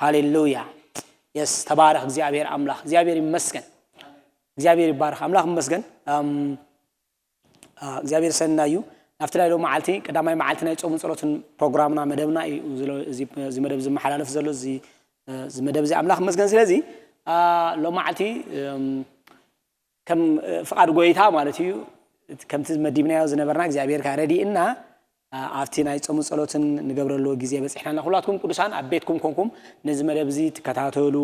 ሃሌሉያ። የስ፣ ተባረኽ እግዚኣብሔር ኣምላኽ። እግዚኣብሔር ይመስገን። እግዚኣብሔር ይባረኽ። ኣምላኽ ይመስገን። ኣም፣ ኣ፣ እግዚኣብሔር ሰናይ እዩ። ናብቲ ናይ ሎም መዓልቲ ቀዳማይ መዓልቲ ናይ ጾምን ጸሎትን ፕሮግራምና መደብና እዩ። እዚ ሎ-፣ እዚ፣ እዚ መደብ ዝመሓላለፍ ዘሎ እዚ፣ እዚ መደብ እዚ ኣምላኽ ይመስገን። ስለዚ፣ ኣ፣ ሎም መዓልቲ፣ እም፣ ከም፣ እ፣ ፍቓድ ጎይታ ማለት እዩ። እቲ ከምቲ መዲብናዮ ዝነበርና እግዚኣብሔር ከኣ ረዲእና፣ ኣ፣ ኣብቲ ናይ ጾምን ጸሎትን ንገብረሉ ግዜ በጺሕና ኣለና። ኩላትኩም ቅዱሳን ኣብ ቤትኩም ኮንኩም ነዚ መደብ እዚ ትከታተሉ፣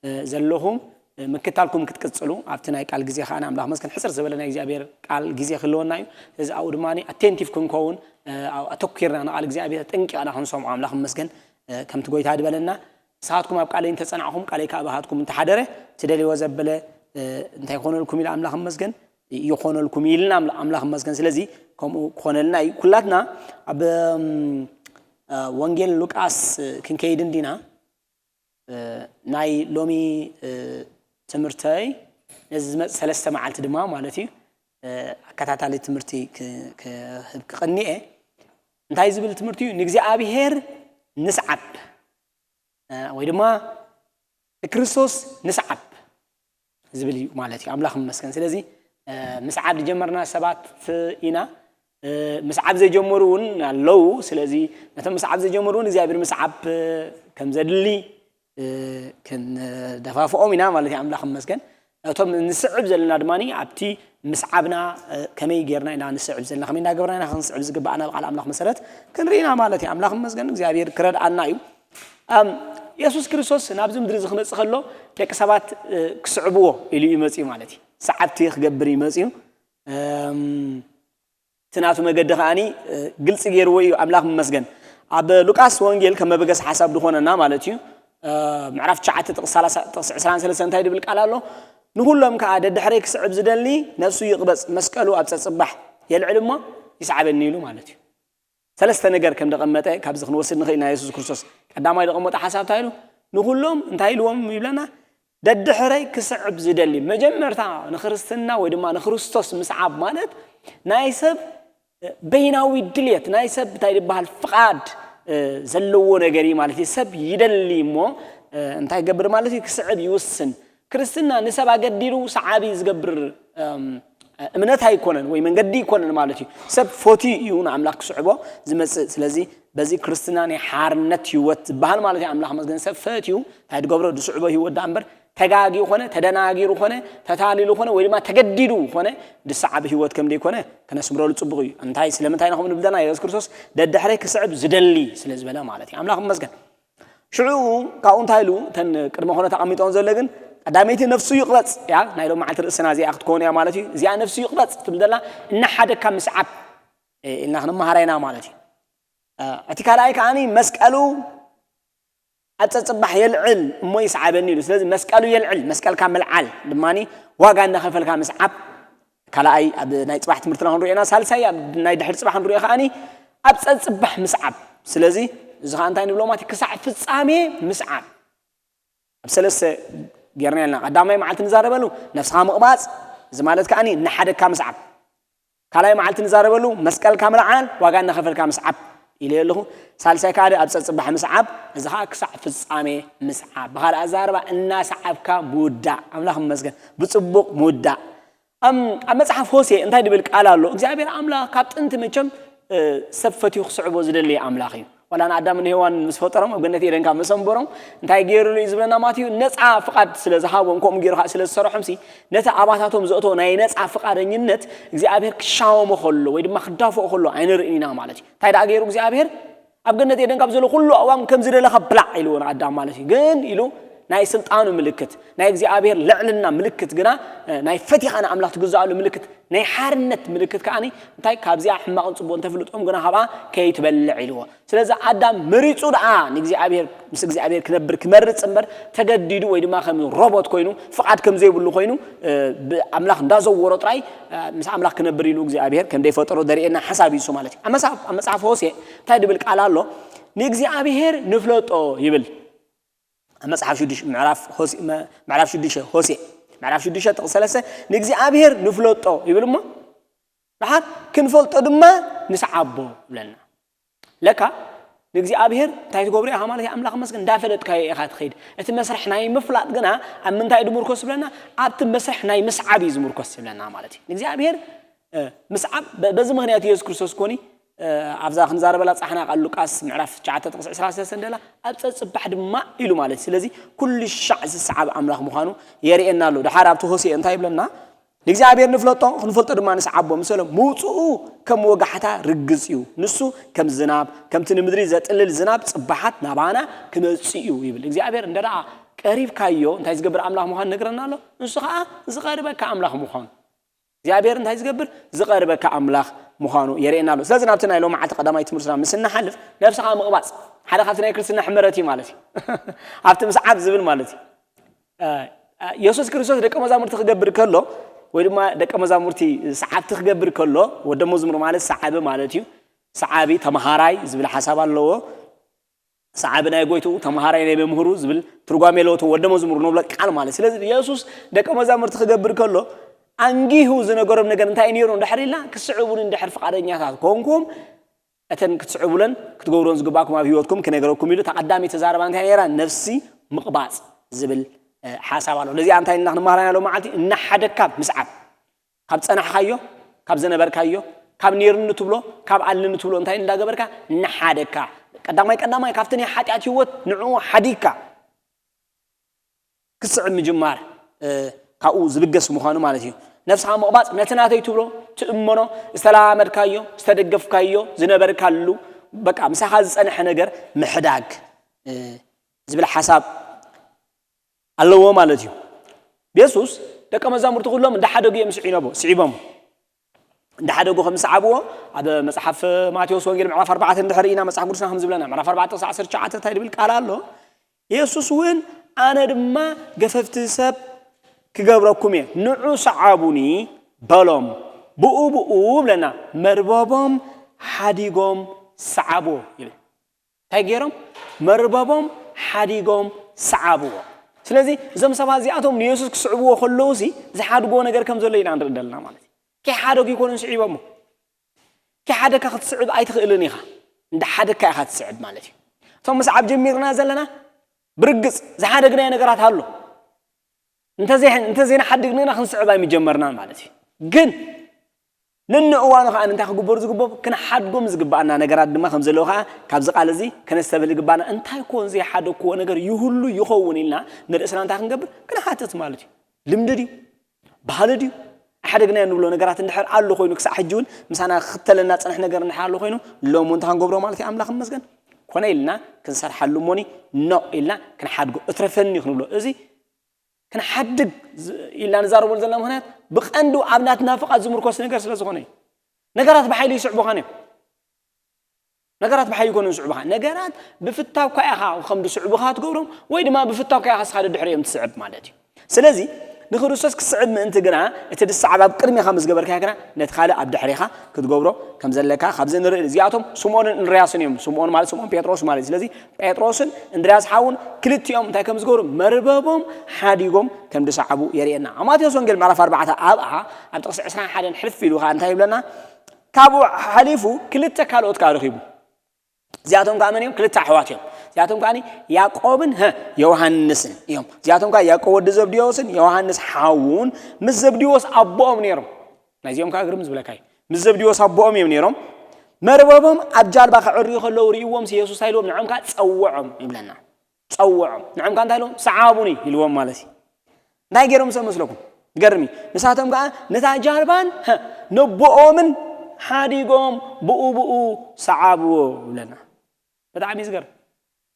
እ፣ ዘለኹም፣ እ፣ ምክታልኩም ክትቅጽሉ ኣብቲ ናይ ቃል ግዜ ከኣ ኣምላኽ መስገን ሕጽር ዝበለ ናይ እግዚኣብሔር ቃል ግዜ ክህልወና እዩ። ስለዚ ኣብኡ ድማ ኣቴንቲቭ ክንከውን፣ እ፣ ኣብኡ ኣተኲርና ንቓል እግዚኣብሔር ጠንቂቕና ክንሰምዖ ኣምላኽ መስገን፣ እ፣ ከምቲ ጎይታ ዝበለና ንስኻትኩም ኣብ ቃለይ እንተጸናዕኹም፣ ቃለይ ከኣ ብኻትኩም እንተሓደረ፣ ትደልይዎ ዘበለ፣ እ፣ እንታይ ይኾነልኩም ኢሉ ኣምላኽ እመስገን፣ ይኾነልኩም ኢልና ኣምላ-፣ ኣምላኽ እመስገን። ስለዚ ከምኡ ክኾነልና እዩ። ኩላትና ኣብ፣ እም፣ እ፣ ወንጌል ሉቃስ፣ እ፣ ክንከይድ እንዲና፣ እ፣ ናይ ሎሚ፣ እ፣ ትምህርተይ ነዚ ዝመጽእ ሰለስተ መዓልቲ ድማ ማለት እዩ፣ እ፣ ኣከታታሊ ትምህርቲ ክ-፣ ክህብ ክቐንየ። እንታይ ዝብል ትምህርቲ እዩ? ንእግዚኣብሔር ንስዓብ፣ እ፣ ወይ ድማ ንክርስቶስ ንስዓብ ዝብል እዩ ማለት እዩ። ኣምላኽ ይመስገን። ስለዚ፣ እ፣ ምስዓብ ዝጀመርና ሰባት ኢና። እ፣ ምስዓብ ዘይጀመሩ እውን ኣለዉ። ስለዚ ነቶም ምስዓብ ዘይጀመሩ እውን እግዚኣብሔር ምስዓብ፣ እ፣ ከም ዘድሊ፣ እ፣ ክንደፋፍኦም ኢና ማለት እዩ። ኣምላኽ ይመስገን። እቶም ንስዕብ ዘለና ድማ ኣብቲ ምስዓብና፣ እ፣ ከመይ ጌርና ኢና ንስዕብ ዘለና፣ ከመይ እናገበርና ኢና ክንስዕብ ዝግባኣና ብቓል ኣምላኽ መሰረት ክንርኢ ኢና ማለት እዩ። ኣምላኽ ይመስገን፣ እግዚኣብሔር ክረድኣና እዩ። ኣም፣ የሱስ ክርስቶስ ናብዚ ምድሪ እዚ ክመጽእ ከሎ ደቂ ሰባት፣ እ፣ ክስዕብዎ ኢሉ እዩ መጺኡ ማለት እዩ። ሰዓብቲ ክገብር እዩ መጺኡ። እም፣ እቲ ናቱ መገዲ ከኣኒ፣ እ፣ ግልጺ ገይርዎ እዩ። ኣምላኽ ይመስገን። ኣብ ሉቃስ ወንጌል ከም መበገሲ ሓሳብ ዝኾነና ማለት እዩ። እ፣ ምዕራፍ ትሽዓተ ጥቕሲ ሰላሳ፣ ጥቕሲ ዕስራን ሰለስተን እንታይ ዝብል ቃል ኣሎ? ንኹሎም ከኣ ደድሕረይ ክስዕብ ዝደሊ ነፍሱ ይቕበጽ፣ መስቀሉ ኣብ ጸጽባሕ የልዕል እሞ ይስዓበኒ ኢሉ ማለት እዩ። ሰለስተ ነገር ከም ደቐመጠ ካብዚ ክንወስድ ንኽእል ኢና። የሱስ ክርስቶስ ቀዳማይ ደቐመጠ ሓሳብ እንታይ ኢሉ? ንኹሎም እንታይ ኢልዎም ይብለና? ደድሕረይ ክስዕብ ዝደሊ። መጀመርታ ንክርስትና ወይ ድማ ንክርስቶስ ምስዓብ ማለት ናይ ሰብ በይናዊ ድልየት፣ ናይ ሰብ እንታይ ዝበሃል ፍቓድ፣ እ፣ ዘለዎ ነገር እዩ ማለት እዩ። ሰብ ይደሊ እሞ፣ እ፣ እንታይ ይገብር ማለት እዩ? ክስዕብ ይውስን። ክርስትና ንሰብ ኣገዲዱ ሰዓቢ ዝገብር፣ እም፣ እምነት ኣይኮነን ወይ መንገዲ ኣይኮነን ማለት እዩ። ሰብ ፎቲ እዩ ንኣምላኽ ክስዕቦ ዝመጽእ። ስለዚ በዚ ክርስትና ናይ ሓርነት ህይወት ዝበሃል ማለት እዩ። ኣምላኽ መስገን ሰብ ፈትዩ እንታይ ዝገብሮ? ዝስዕቦ ህይወት ደኣ እምበር ተጋጊ ኮነ፣ ተደናጊሩ ኮነ፣ ተታሊሉ ኮነ፣ ወይ ድማ ተገዲዱ ኮነ፣ ዝሰዓብ ህይወት ከም ዘይኮነ ከነስምረሉ ጽቡቕ እዩ። እንታይ፣ ስለምንታይ ኢና ከምኡ ንብል ዘለና? የሱስ ክርስቶስ ደድሕረይ ክስዕብ ዝደሊ ስለ ዝበለ ማለት እዩ። ኣምላኽ ይመስገን። ሽዑ ካብኡ እንታይ ኢሉ? እተን ቅድመ ኩነት ኣቐሚጦም ዘሎ ግን ቀዳመይቲ ነፍሱ ይቕበጽ እያ። ናይ ሎም መዓልቲ ርእስና እዚኣ ክትከውን እያ ማለት እዩ። እዚኣ ነፍሱ ይቕበጽ ትብል ዘላ እናሓደግካ ምስዓብ፣ እ፣ ኢልና ክንመሃራ ኢና ማለት እዩ። እ፣ እቲ ካልኣይ ከኣኒ መስቀሉ ኣብ ጸጽባሕ የልዕል እሞ ይስዓበኒ ኢሉ። ስለዚ መስቀሉ የልዕል፣ መስቀልካ ምልዓል ድማኒ ዋጋ እናኸፈልካ ምስዓብ። ካልኣይ ኣብ ናይ ጽባሕ ትምህርትና ክንሪኦ ኢና። ሳልሳይ ኣብ ናይ ድሕሪ ጽባሕ ክንሪኦ ከኣኒ ኣብ ጸጽባሕ ምስዓብ። ስለዚ እዚ ኸኣ እንታይ ንብሎ ማለት እዩ? ክሳዕ ፍጻሜ ምስዓብ። ኣብ ሰለስተ ጌርና ኢልና። ቀዳማይ መዓልቲ ንዛረበሉ ነፍስኻ ምቕባጽ፣ እዚ ማለት ከኣኒ እናሓደግካ ምስዓብ። ካልኣይ መዓልቲ ንዛረበሉ መስቀልካ ምልዓል፣ ዋጋ እናኸፈልካ ምስዓብ ኢለ ኣለኹ። ሳልሳይ ከኣ ኣብ ጸጽባሕ ምስዓብ፣ እዚ ኸኣ ክሳዕ ፍጻሜ ምስዓብ። ብኻልእ ኣዛርባ እናሰዓብካ ምውዳእ። ኣምላኽ ይመስገን። ብጽቡቕ ምውዳእ። ኣም፣ ኣብ መጽሓፍ ሆሴ እንታይ ድብል ቃል ኣሎ? እግዚኣብሔር ኣምላኽ ካብ ጥንቲ መቸም፣ እ፣ ሰብ ፈትዩ ክስዕቦ ዝደለየ ኣምላኽ እዩ። ዋላ ንኣዳምን ሄዋን ምስ ፈጠሮም ኣብ ገነት ኤደን ካብ መሰንበሮም እንታይ ገይሩሉ እዩ ዝብለና ማለት እዩ? ነጻ ፍቓድ ስለ ዝሃቦም፣ ከምኡ ገይሩ ከዓ ስለ ዝሰርሖምሲ፣ ነቲ ኣባታቶም ዘእተዎ ናይ ነጻ ፍቓደኝነት እግዚኣብሔር ክሻወሞ ከሎ ወይ ድማ ክዳፍኦ ከሎ ኣይንርእን ኢና ማለት እዩ። እንታይ ደኣ ገይሩ እግዚኣብሔር? ኣብ ገነት ኤደን ካብ ዘሎ ኩሉ ኣእዋም ከም ዝደለኻ ብላዕ ኢልዎ ንኣዳም ማለት እዩ። ግን ኢሉ ናይ ስልጣኑ ምልክት፣ ናይ እግዚኣብሔር ልዕልና ምልክት ግና፣ እ፣ ናይ ፈቲኻ ንኣምላኽ ትግዝኣሉ ምልክት፣ ናይ ሓርነት ምልክት ከኣኒ እንታይ ካብዚኣ ሕማቕን ጽቡቕን ተፍልጦም ግና ካብኣ ከይትበልዕ ኢልዎ። ስለዚ ኣዳም መሪጹ ደኣ ንእግዚኣብሔር፣ ምስ እግዚኣብሔር ክነብር ክመርጽ እምበር ተገዲዱ ወይ ድማ ከም ሮቦት ኮይኑ ፍቓድ ከም ዘይብሉ ኮይኑ፣ እ፣ ብኣምላኽ እንዳዘወሮ ጥራይ፣ እ፣ ምስ ኣምላኽ ክነብር ኢሉ እግዚኣብሔር ከም ዘይፈጠሮ ዘርእየና ሓሳብ እዩ እሱ ማለት እዩ። ኣብ መጽሓፍ፣ ኣብ መጽሓፍ ሆሴ እንታይ ድብል ቃል ኣሎ? ንእግዚኣብሔር ንፍለጦ ይብል። ኣብ መጽሓፍ ሽዱሽ-፣ ምዕራፍ ሆሴ-፣ መ-፣ ምዕራፍ ሽዱሽተ ሆሴ፣ ምዕራፍ ሽዱሽተ ጥቕሲ ሰለስተ፣ ንእግዚኣብሔር ንፍለጦ ይብል እሞ፣ ደሓር ክንፈልጦ ድማ ንስዓቦ ይብለና። ለካ ንእግዚኣብሔር እንታይ ትገብሮ ኢኻ ማለት እዩ? ኣምላኽ መስገን እንዳፈለጥካዮ ኢኻ ትኸይድ። እቲ መስርሕ ናይ ምፍላጥ ግና ኣብ ምንታይ እዩ ዝምርኮስ ይብለና? ኣብቲ መስርሕ ናይ ምስዓብ እዩ ዝምርኮስ ይብለና ማለት እዩ። ንእግዚኣብሔር ምስዓብ በዚ ምኽንያት ኢየሱስ ክርስቶስ ኮኒ ኣብዛ ክንዛረበላ ፃሕና ቃል ሉቃስ ምዕራፍ ትሽዓተ ጥቕሲ ዕስራን ሰለስተን ደላ ኣብ ፀፅባሕ ድማ ኢሉ ማለት እዩ። ስለዚ ኩሉ ሻዕ ዝሰዓብ ኣምላኽ ምዃኑ የርእየና ኣሎ። ድሓር ኣብቲ ሆሴ እንታይ ይብለና? ንእግዚኣብሔር ንፍለጦ ክንፈልጦ ድማ ንስዓቦ ምሰሎም ምውፅኡ ከም ወጋሕታ ርግፅ እዩ። ንሱ ከም ዝናብ ከምቲ ንምድሪ ዘጥልል ዝናብ ፅባሓት ናባና ክመፅእ እዩ ይብል። እግዚኣብሔር እንደ ደኣ ቀሪብካዮ እንታይ ዝገብር ኣምላኽ ምዃኑ ነግረና ኣሎ። ንሱ ከዓ ዝቐርበካ ኣምላኽ ምዃኑ እግዚኣብሔር እንታይ ዝገብር ዝቐርበካ ኣምላኽ ምዃኑ የርእየና ኣሎ። ስለዚ ናብቲ ናይ ሎም መዓልቲ ቀዳማይ ትምህርትና ምስ እንሓልፍ ነብስኻ ምቕባፅ ሓደ ካብቲ ናይ ክርስትና ሕመረት እዩ ማለት እዩ። ኣብቲ ምስዓብ ዝብል ማለት እዩ። የሱስ ክርስቶስ ደቀ መዛሙርቲ ክገብር ከሎ ወይ ድማ ደቀ መዛሙርቲ ሰዓብቲ ክገብር ከሎ ወደ መዝሙር ማለት ሰዓቢ ማለት እዩ። ሰዓቢ ተምሃራይ ዝብል ሓሳብ ኣለዎ። ሰዓቢ ናይ ጎይትኡ ተምሃራይ ናይ መምህሩ ዝብል ትርጓሜ ኣለዎ። ወደ መዝሙር ንብሎ ቃል ማለት ስለዚ የሱስ ደቀ መዛሙርቲ ክገብር ከሎ ኣንጊሁ ዝነገሮም ነገር እንታይ ነይሩ እንድሕር ኢልና ክስዕቡን እንድሕር ፍቓደኛታት ኮንኩም እተን ክትስዕቡለን ክትገብሮን ዝግባእኩም ኣብ ህይወትኩም ክነገረኩም ኢሉ ተቐዳሚ ተዛረባ እንታይ ነራ ነፍሲ ምቕባፅ ዝብል ሓሳብ ኣሎ። ነዚኣ እንታይ ኢልና ክንመሃራ ያለው መዓልቲ እናሓደካ ምስዓብ ካብ ፀናሕካዮ ካብ ዝነበርካዮ ካብ ኔርኒ ትብሎ ካብ ኣለኒ ትብሎ እንታይ እንዳገበርካ እናሓደካ ቀዳማይ ቀዳማይ ካብቲ ናይ ሓጢኣት ህይወት ንዕኡ ሓዲግካ ክስዕብ ምጅማር ካብኡ ዝብገስ ምዃኑ ማለት እዩ። ነፍስኻ ምቕባፅ ነቲ ናተይ ትብሎ ትእመኖ ዝተላመድካዮ ዝተደገፍካዮ ዝነበርካሉ በቃ ምሳኻ ዝፀንሐ ነገር ምሕዳግ ዝብል ሓሳብ ኣለዎ ማለት እዩ። የሱስ ደቀ መዛሙርቲ ኩሎም እንዳሓደጉ እዮም ስዒቦ ስዒቦም እንዳሓደጉ ከም ዝሰዓብዎ ኣብ መፅሓፍ ማቴዎስ ወንጌል ምዕራፍ ኣርባዕተ እንድሕር ኢና መፅሓፍ ቅዱስና ከም ዝብለና ምዕራፍ ኣርባዕተ ክሳዕ ዓሰርተ ትሽዓተ እንታይ ዝብል ቃል ኣሎ። የሱስ እውን ኣነ ድማ ገፈፍቲ ሰብ ክገብረኩም እየ ንዑ ሰዓቡኒ በሎም። ብኡ ብኡ ብለና መርበቦም ሓዲጎም ሰዓብዎ ይብል። እንታይ ገይሮም መርበቦም ሓዲጎም ሰዓብዎ። ስለዚ እዞም ሰባት እዚኣቶም ንየሱስ ክስዕብዎ ከለዉ ሲ ዝሓድግዎ ነገር ከም ዘሎ ኢና ንርኢ ዘለና ማለት እዩ። ከይሓደጉ ይኮኑን ስዒቦሞ። ከይሓደካ ክትስዕብ ኣይትኽእልን ኢኻ። እንዳ ሓደካ ኢኻ ትስዕብ ማለት እዩ። እቶም ምስዓብ ጀሚርና ዘለና ብርግፅ ዝሓደግናዮ ነገራት ኣሎ። እንተዘይንሓድግ ንና ክንስዕብ ኣይምጀመርናን ማለት እዩ። ግን ነንእዋኑ ከዓ እንታይ ክግበሩ ዝግበሩ ክንሓድጎም ዝግባኣና ነገራት ድማ ከም ዘለዉ ከዓ ካብዚ ቃል እዚ ከነስተብህል ይግባና። እንታይ ኮን ዘይሓደግክዎ ነገር ይህሉ ይኸውን ኢልና ንርእስና እንታይ ክንገብር ክንሓትት ማለት እዩ። ልምዲ ድዩ ባህሊ ድዩ ሓደግናዮ ንብሎ ነገራት እንድሕር ኣሎ ኮይኑ ክሳዕ ሕጂ እውን ምሳና ክክተለና ፅንሕ ነገር እንድሕር ኣሎ ኮይኑ ሎም እውን እንታይ ክንገብሮ ማለት እዩ ኣምላኽ መስገን ኮነ ኢልና ክንሰርሓሉ እሞኒ ኖ ኢልና ክንሓድጎ እትረፈኒ ክንብሎ እዚ ክንሓድግ ኢልና ንዛረበሉ ዘለና ምክንያት ብቐንዱ ኣብ ናትና ፍቓድ ዝምርኮስ ነገር ስለ ዝኾነ እዩ። ነገራት ብሓይሊ ይስዕቡኻን እዮም። ነገራት ብሓይሊ ይኮኑ ዝስዕቡኻ። ነገራት ብፍታውካ ኢኻ ከም ዝስዕቡኻ ትገብሮም ወይ ድማ ብፍታውካ ኢኻ ስኻ ድሕሪ እዮም ትስዕብ ማለት እዩ። ስለዚ ንክርስቶስ ክስዕብ ምእንቲ ግና እቲ ድሰዓብ ኣብ ቅድሚኻ ምስ ገበርካዮ ግና ነቲ ካልእ ኣብ ድሕሪኻ ክትገብሮ ከም ዘለካ ካብዚ ንርኢ። እዚኣቶም ስምኦንን እንድርያስን እዮም። ስምኦን ማለት ስምኦን ጴጥሮስ ማለት እዩ። ስለዚ ጴጥሮስን እንድርያስ ሓውን ክልቲኦም እንታይ ከም ዝገብሩ መርበቦም ሓዲጎም ከም ዝሰዓቡ የርእየና። ኣብ ማቴዎስ ወንጌል ምዕራፍ ኣርባዕተ ኣብኣ ኣብ ጥቕሲ ዕስራን ሓደን ሕልፍ ኢሉ ከዓ እንታይ ይብለና? ካብኡ ሓሊፉ ክልተ ካልኦት ከዓ ረኺቡ። እዚኣቶም ከዓ መን እዮም? ክልተ ኣሕዋት እዮም። እዚኣቶም ከዓ ያዕቆብን ዮሃንስን እዮም። እዚኣቶም ከዓ ያዕቆብ ወዲ ዘብድዮስን ዮሃንስ ሓውን ምስ ዘብድዮስ ኣቦኦም ነይሮም። ናይዚኦም ከዓ ግርም ዝብለካ እዩ። ምስ ዘብድዮስ ኣቦኦም እዮም ነይሮም። መርበቦም ኣብ ጃልባ ከዕርዩ ከለዉ ርእይዎም የሱስ እንታይ ኢልዎም ንዖም ከዓ ጸውዖም ይብለና። ጸውዖም ንዖም ከዓ እንታይ ኢልዎም ሰዓቡኒ ኢልዎም ማለት እዩ። እንታይ ገይሮም ሰብ መስለኩም? ገርሚ ንሳቶም ከዓ ነታ ጃልባን ነቦኦምን ሓዲጎም ብኡ ብኡ ሰዓብዎ ይብለና። ብጣዕሚ ዝገርም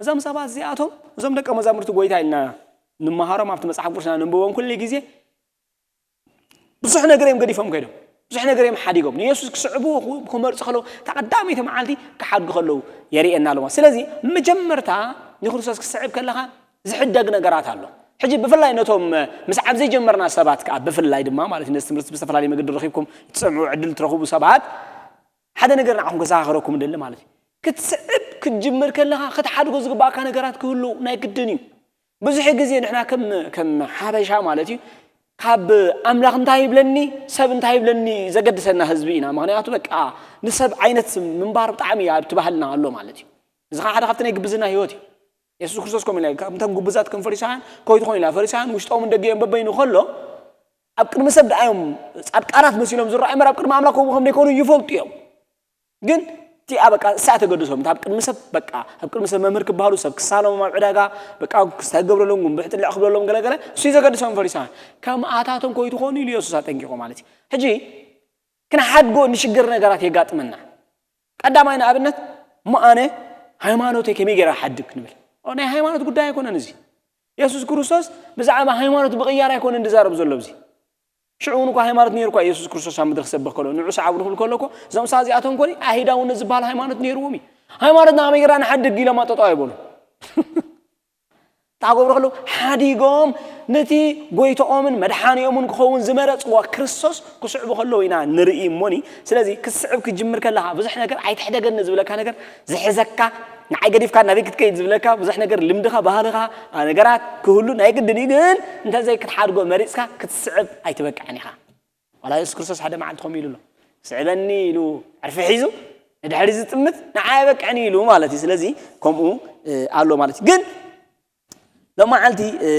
እዞም ሰባት እዚኣቶም እዞም ደቀ መዛሙርቲ ጎይታ ኢልና ንመሃሮም ኣብቲ መፅሓፍ ቅዱስና ንንብቦም ኩሉ ግዜ ብዙሕ ነገር እዮም ገዲፎም ከይዶም ብዙሕ ነገር እዮም ሓዲጎም ንየሱስ ክስዕብዎ ክመርፁ ከለዉ ተቐዳመይቲ መዓልቲ ክሓድጉ ከለዉ የርእየና ኣለዎ። ስለዚ መጀመርታ ንክርስቶስ ክስዕብ ከለኻ ዝሕደግ ነገራት ኣሎ። ሕጂ ብፍላይ ነቶም ምስ ኣብ ዘይጀመርና ሰባት ከዓ ብፍላይ ድማ ማለት ነዚ ትምህርቲ ብዝተፈላለየ መገዲ ረኺብኩም ትሰምዑ ዕድል ትረኽቡ ሰባት ሓደ ነገር ንዓኹም ከዘኻኸረኩም ደሊ ማለት እዩ። ክትስዕብ ክትጅምር ከለኻ ክትሓድጎ ዝግባእካ ነገራት ክህሉ ናይ ግድን እዩ። ብዙሕ ግዜ ንሕና ከም ሓበሻ ማለት እዩ ካብ ኣምላኽ እንታይ ይብለኒ ሰብ እንታይ ይብለኒ ዘገድሰና ህዝቢ ኢና። ምክንያቱ በቃ ንሰብ ዓይነት ምንባር ብጣዕሚ ኣብቲ ባህልና ኣሎ ማለት እዩ። እዚ ከዓ ሓደ ካብቲ ናይ ግብዝና ህይወት እዩ። የሱስ ክርስቶስ ከምኡ ኢላ፣ ከምቶም ግብዛት ከም ፈሪሳውያን ከይትኾኑ ኢላ። ፈሪሳውያን ውሽጦምን ደገኦም በበይኑ ከሎ፣ ኣብ ቅድሚ ሰብ ደኣ እዮም ጻድቃናት መሲሎም ዝረኣዩ እምበር፣ ኣብ ቅድሚ ኣምላኽ ከምኡ ከም ዘይኮኑ ይፈልጡ እዮም። ግን እቲኣ በቃ እሳ ተገድሶም፣ ኣብ ቅድሚ ሰብ በቃ፣ ኣብ ቅድሚ ሰብ መምህር ክበሃሉ፣ ሰብ ክሳሎም ኣብ ዕዳጋ፣ በቃ ክስታይ ክገብረሎም፣ ጉንብሕ ጥልዕ ክብለሎም ገለ ገለ፣ እሱ እዩ ዘገድሶም ፈሪሳውያን። ከምኣታቶም ከይትኾኑ ኢሉ የሱስ ኣጠንቂቑ ማለት እዩ። ሕጂ ክንሓድጎ ንሽግር ነገራት የጋጥመና። ቀዳማይ ንኣብነት፣ እሞ ኣነ ሃይማኖተይ ከመይ ገይረ ክሓድግ ክንብል። ኦ፣ ናይ ሃይማኖት ጉዳይ ኣይኮነን እዚ። የሱስ ክርስቶስ ብዛዕባ ሃይማኖት ብቕያር ኣይኮነን ዝዛረብ ዘሎ ኣብዚ። ሽዑ እውን እኳ ሃይማኖት ነይሩ እኳ የሱስ ክርስቶስ ኣብ ምድሪ ክሰብኽ ከሎ፣ ንዑ ሰዓቡ ክብል ከሎ እኮ፣ እዞም ሰባት እዚኣቶም እኮ ኣይሁዳውነት ዝበሃል ሃይማኖት ነይርዎም እዩ። ሃይማኖትና ከመይ ጌርና ንሓድግ ኢሎም ኣጠጠው ኣይበሉን። እንታይ ክገብሩ ከለዉ፣ ሓዲጎም ነቲ ጎይታኦምን መድሓኒኦምን ክኸውን ዝመረጽዎ ክርስቶስ ክስዕቡ ከለዉ ኢና ንርኢ እሞኒ። ስለዚ ክትስዕብ ክትጅምር ከለኻ ብዙሕ ነገር ኣይትሕደገኒ ዝብለካ ነገር ዝሕዘካ፣ ንዓይ ገዲፍካ ናበይ ክትከይድ ዝብለካ ብዙሕ ነገር ልምድኻ፣ ባህልኻ፣ ነገራት ክህሉ ናይ ግድን እዩ። ግን እንተዘይ ክትሓድጎ መሪጽካ ክትስዕብ ኣይትበቅዕን ኢኻ። ዋላ የሱስ ክርስቶስ ሓደ መዓልቲ ከምኡ ኢሉ ኣሎ። "ስዕበኒ" ኢሉ ዕርፊ ሒዙ ንድሕሪ ዝጥምት ንዓይ ኣይበቅዕን ኢሉ ማለት እዩ። ስለዚ ከምኡ፣ እ፣ ኣሎ ማለት እዩ። ግን ሎም መዓልቲ፣ እ፣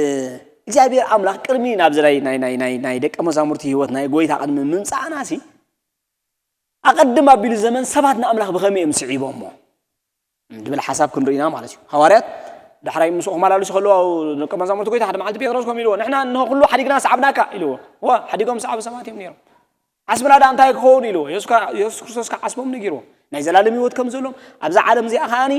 እግዚኣብሔር ኣምላኽ ቅድሚ ናብዚ ናይ፣ ናይ፣ ናይ፣ ናይ፣ ናይ ደቀ መዛሙርቲ ህይወት ናይ ጎይታ ቅድሚ ምምጻእና ሲ ኣቐድም ኣቢሉ ዘመን ሰባት ንኣምላኽ ብኸመይ እዮም ስዒቦሞ? ዝብል ሓሳብ ክንርኢ ኢና ማለት እዩ። ሃዋርያት ዳሕራይ ምስኡ ክመላለሱ ከለዉ፣ ደቀ መዛሙርቲ ጎይታ ሓደ መዓልቲ ጴጥሮስ ከምኡ ኢልዎ፣ "ንሕና እንሆ ኩሉ ሓዲግና ሰዓብናካ" ኢልዎ። እወ፣ ሓዲጎም ዝሰዓቡ ሰባት እዮም ነይሮም። ዓስብና ደኣ እንታይ ክኸውን ኢልዎ። የሱስ ከ-፣ የሱስ ክርስቶስ ከ ዓስቦም ነጊርዎ። ናይ ዘላለም ህይወት ከም ዘለዎም፣ ኣብዛ ዓለም እዚኣ ከኣኒ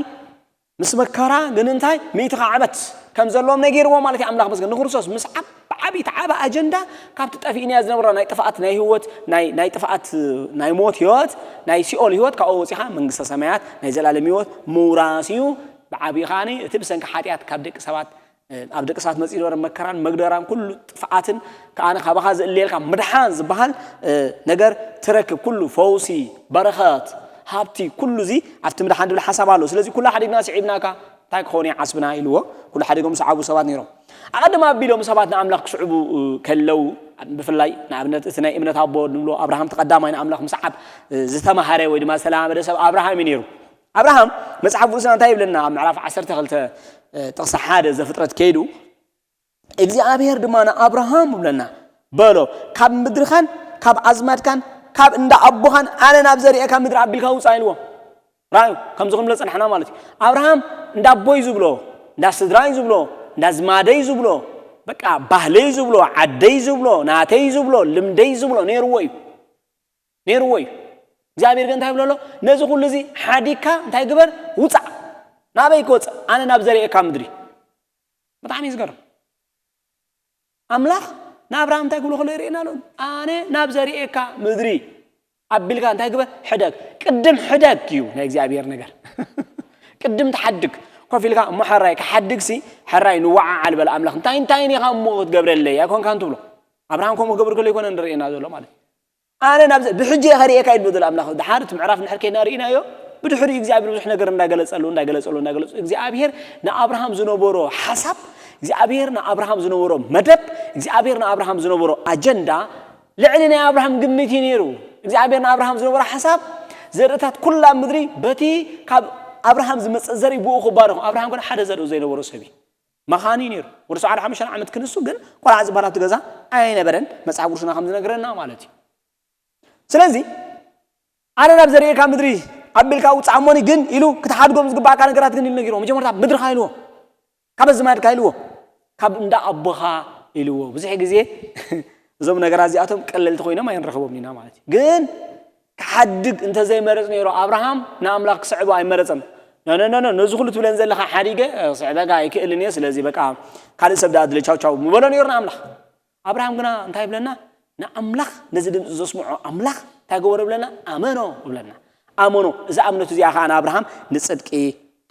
ምስ መከራ ግን እንታይ? ሚእቲ ዓመት ከም ዘለዎም ነጊርዎ ማለት እዩ። ኣምላኽ መስገን ንክርስቶስ ምስዓብ ብዓቢ እቲ ዓቢ ኣጀንዳ ካብቲ ጠፊእናዮ ዝነበርና ናይ ጥፍኣት ናይ ህይወት፣ ናይ፣ ናይ ጥፍኣት፣ ናይ ሞት ህይወት፣ ናይ ሲኦል ህይወት ካብኡ ወጺኻ መንግስተ ሰማያት ናይ ዘላለም ህይወት ምውራስ እዩ። ብዓቢ ከኣኒ እቲ ብሰንኪ ሓጢኣት ካብ ደቂ ሰባት፣ እ፣ ኣብ ደቂ ሰባት መጺኡ ዝነበረ መከራን መግደራን ኩሉ ጥፍኣትን ከኣኒ ካባኻ ዝእልየልካ ምድሓን ዝበሃል፣ እ፣ ነገር ትረክብ። ኩሉ ፈውሲ፣ በረኸት፣ ሃብቲ፣ ኩሉ እዚ ኣብቲ ምድሓን ዝብል ሓሳብ ኣሎ። ስለዚ ኩሉ ሓዲግና ስዒብናካ እንታይ ክኸውን እዩ ዓስብና ኢልዎ። ኩሉ ሓዲጎም ዝሰዓቡ ሰባት ነይሮም። ኣቐድም ኣቢሎም ሰባት ንኣምላኽ ክስዕቡ፣ እ፣ ከለዉ፣ ብፍላይ ንኣብነት እቲ ናይ እምነት ኣቦ ንብሎ ኣብርሃም እቲ ቀዳማይ ንኣምላኽ ምስዓብ፣ እ፣ ዝተማሃረ ወይ ድማ ዝተለማመደ ሰብ ኣብርሃም እዩ ነይሩ። ኣብርሃም መጽሓፍ ቅዱስና እንታይ ይብለና? ኣብ ምዕራፍ ዓሰርተ ክልተ፣ እ፣ ጥቕሲ ሓደ ዘፍጥረት ከይዱ፣ እግዚኣብሔር ድማ ንኣብርሃም ይብለና፣ በሎ፣ "ካብ ምድርኻን ካብ ኣዝማድካን ካብ እንዳ ኣቦኻን ኣነ ናብ ዘርእየካ ምድሪ ኣቢልካ ውጻእ" ኢልዎ። ራእዩ ከምዚ ክንብሎ ጸናሕና ማለት እዩ። ኣብርሃም እንዳ ኣቦይ ዝብሎ፣ እንዳ ስድራይ ዝብሎ፣ እንዳ ዝማደይ ዝብሎ፣ በቃ ባህለይ ዝብሎ፣ ዓደይ ዝብሎ፣ ናተይ ዝብሎ፣ ልምደይ ዝብሎ ነይርዎ እዩ። ነይርዎ እዩ። እግዚኣብሔር ግን እንታይ ይብሎ ኣሎ? "ነዚ ኩሉ እዚ ሓዲግካ እንታይ ግበር? ውጻእ። ናበይ ክወጽእ? ኣነ ናብ ዘርእየካ ምድሪ።" ብጣዕሚ እዩ ዝገርም። ኣምላኽ ንኣብርሃም እንታይ ክብሎ ከሎ ይርእየና ኣሎ? "ኣነ ናብ ዘርእየካ ምድሪ ኣቢልካ እንታይ ግበር? ሕደግ።" ቅድም ሕደግ እዩ ናይ እግዚኣብሔር ነገር። ቅድም ትሓድግ። ኮፍ ኢልካ፣ "እሞ ሕራይ ክሓድግሲ፣ ሕራይ ንወዓዓል" በል ኣምላኽ። "እንታይ እንታይ ኢኻ እሞ ክትገብረለይ ኣይኮንካን?" ትብሎ። ኣብርሃም ከምኡ ክገብር ከሎ ኣይኮነን ዝርእየና ዘሎ ማለት እዩ። "ኣነ ናብ ዘ-፣ ብሕጂ እየ ከርእየካ" እዩ ዝብል ኣምላኽ። ድሓር እቲ ምዕራፍ እንድሕር ከይድና ርኢናዮ፣ ብድሕሪኡ እግዚኣብሔር ብዙሕ ነገር እንዳገለጸሉ፣ እንዳገለጸሉ፣ እንዳገለጸሉ፣ እግዚኣብሔር ንኣብርሃም ዝነበሮ ሓሳብ፣ እግዚኣብሔር ንኣብርሃም ዝነበሮ መደብ፣ እግዚኣብሔር ንኣብርሃም ዝነበሮ ኣጀንዳ ልዕሊ ናይ ኣብርሃም ግምት እዩ ነይሩ። እግዚኣብሔር ንኣብርሃም ዝነበሮ ሓሳብ፣ ዘርእታት ኩላ ምድሪ በቲ ካብ ኣብርሃም ዝመጽእ ዘርኢ ብኡ ክባረኹ። ኣብርሃም ግን ሓደ ዘርኢ ዘይነበሮ ሰብ እዩ። መኻኒ እዩ ነይሩ። ወዲ ሰብዓን ሓሙሽተን ዓመት ክንሱ ግን ቆልዓ ዝበሃል ኣብቲ ገዛ ኣይነበረን፣ መጽሓፍ ቅዱስና ከም ዝነግረና ማለት እዩ። ስለዚ፣ "ኣነ ናብ ዘርእየካ ምድሪ ኣቢልካ ውጻእ እሞኒ ግን" ኢሉ ክትሓድጎም ዝግባእካ ነገራት ግን ኢሉ ነጊርዎ። መጀመርታ ምድርኻ ኢልዎ፣ "ካብ ኣዝማድካ" ኢልዎ፣ "ካብ እንዳ ኣቦኻ" ኢልዎ። ብዙሕ ግዜ እዞም ነገራት እዚኣቶም ቀለልቲ ኮይኖም ኣይንረኽቦም ኢና ማለት እዩ። ግን ክሓድግ እንተዘይመረጽ ነይሩ ኣብርሃም ንኣምላኽ ክስዕቦ ኣይመረጸን። "ኖ፣ ኖ፣ ኖ፣ ኖ፣ ነዚ ኩሉ ትብለን ዘለኻ ሓዲገ፣ እ፣ ክስዕበካ ኣይክእልን እየ፣ ስለዚ በቃ ካልእ ሰብ ደኣ ኣድለ፣ ቻው፣ ቻው" ምበሎ ነይሩ ንኣምላኽ። ኣብርሃም ግና እንታይ ይብለና? ንኣምላኽ፣ ነዚ ድምፂ ዘስምዖ ኣምላኽ እንታይ ገበሮ ይብለና? ኣመኖ ይብለና። ኣመኖ። እዛ እምነቱ እዚኣ ከዓ ንኣብርሃም ንፅድቂ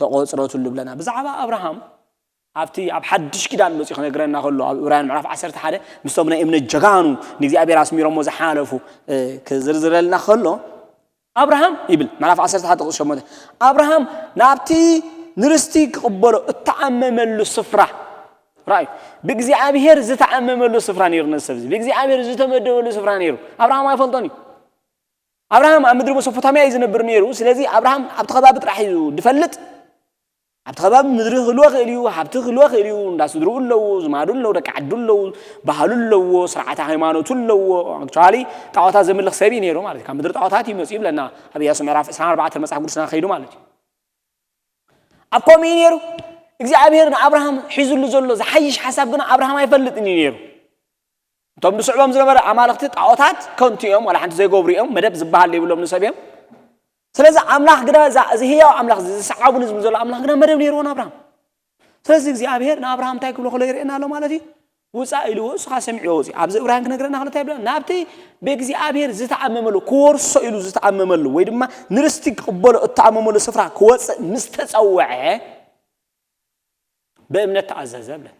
ተቆፅረትሉ ይብለና። ብዛዕባ ኣብርሃም ኣብቲ ኣብ ሓድሽ ኪዳን መፂኡ ክነግረና ከሎ፣ ኣብ ዕብራውያን ምዕራፍ ዓሰርተ ሓደ ምስቶም ናይ እምነት ጀጋኑ ንእግዚኣብሔር ኣስሚሮሞ ዝሓለፉ፣ እ፣ ክዝርዝረልና ከሎ፣ ኣብርሃም ይብል፣ ምዕራፍ ዓሰርተ ሓደ ጥቕሲ ሸሞንተ፣ ኣብርሃም ናብቲ ንርስቲ ክቕበሎ እተኣመመሉ ስፍራ፣ ራእዩ፣ ብእግዚኣብሔር ዝተኣመመሉ ስፍራ ነይሩ። ነዚ ሰብ እዚ ብእግዚኣብሔር ዝተመደበሉ ስፍራ ነይሩ። ኣብርሃም ኣይፈልጦን እዩ። ኣብርሃም ኣብ ምድሪ መሶፖታምያ እዩ ዝነብር ነይሩ። ስለዚ ኣብርሃም ኣብቲ ከባቢ ጥራሕ እዩ ዝፈልጥ። ኣብቲ ከባቢ ምድሪ ክህልዎ ክእል እዩ፣ ሃብቲ ክህልዎ ክእል እዩ፣ እንዳ ስድርኡ ኣለዉ፣ ዝማዱ ኣለዉ፣ ደቂ ዓዱ ኣለዉ፣ ባህሉ ኣለዎ፣ ስርዓተ ሃይማኖቱ ኣለዎ። ኣክቹዋሊ ጣዖታት ዘምልኽ ሰብ እዩ ነይሩ ማለት እዩ። ካብ ምድሪ ጣዖታት እዩ መፅኡ ይብለና ኣብ ኢያሱ ምዕራፍ ዕስራን ኣርባዕተን መፅሓፍ ቅዱስና ከይዱ ማለት እዩ። ኣብ ከምኡ እዩ ነይሩ እግዚኣብሔር ንኣብርሃም ሒዙሉ ዘሎ ዝሓይሽ ሓሳብ ግን ኣብርሃም ኣይፈልጥን እዩ ነይሩ። እቶም ዝስዕቦም ዝነበረ ኣማልኽቲ ጣዖታት ከንቱ እዮም፣ ዋላ ሓንቲ ዘይገብሩ እዮም፣ መደብ ዝበሃል ዘይብሎም ንሰብ እዮም። ስለዚ ኣምላኽ ግና እዚ ህያው ኣምላኽ ዝሰዓቡ ንዝብል ዘሎ ኣምላኽ ግና መደብ ነይርዎ ንኣብርሃም። ስለዚ እግዚኣብሔር ንኣብርሃም እንታይ ክብሎ ከሎ ይርእየና ኣሎ ማለት እዩ። ውፃእ ኢልዎ እሱ ከዓ ሰሚዕዎ ውፅእ። ኣብዚ እብራውያን ክነግረና ከሎ እንታይ ይብለና? ናብቲ ብእግዚኣብሔር ዝተኣመመሉ ክወርሶ ኢሉ ዝተኣመመሉ ወይ ድማ ንርስቲ ክቕበሎ እተኣመመሉ ስፍራ ክወፅእ ምስ ተፀወዐ ብእምነት ተኣዘዘ ብለን።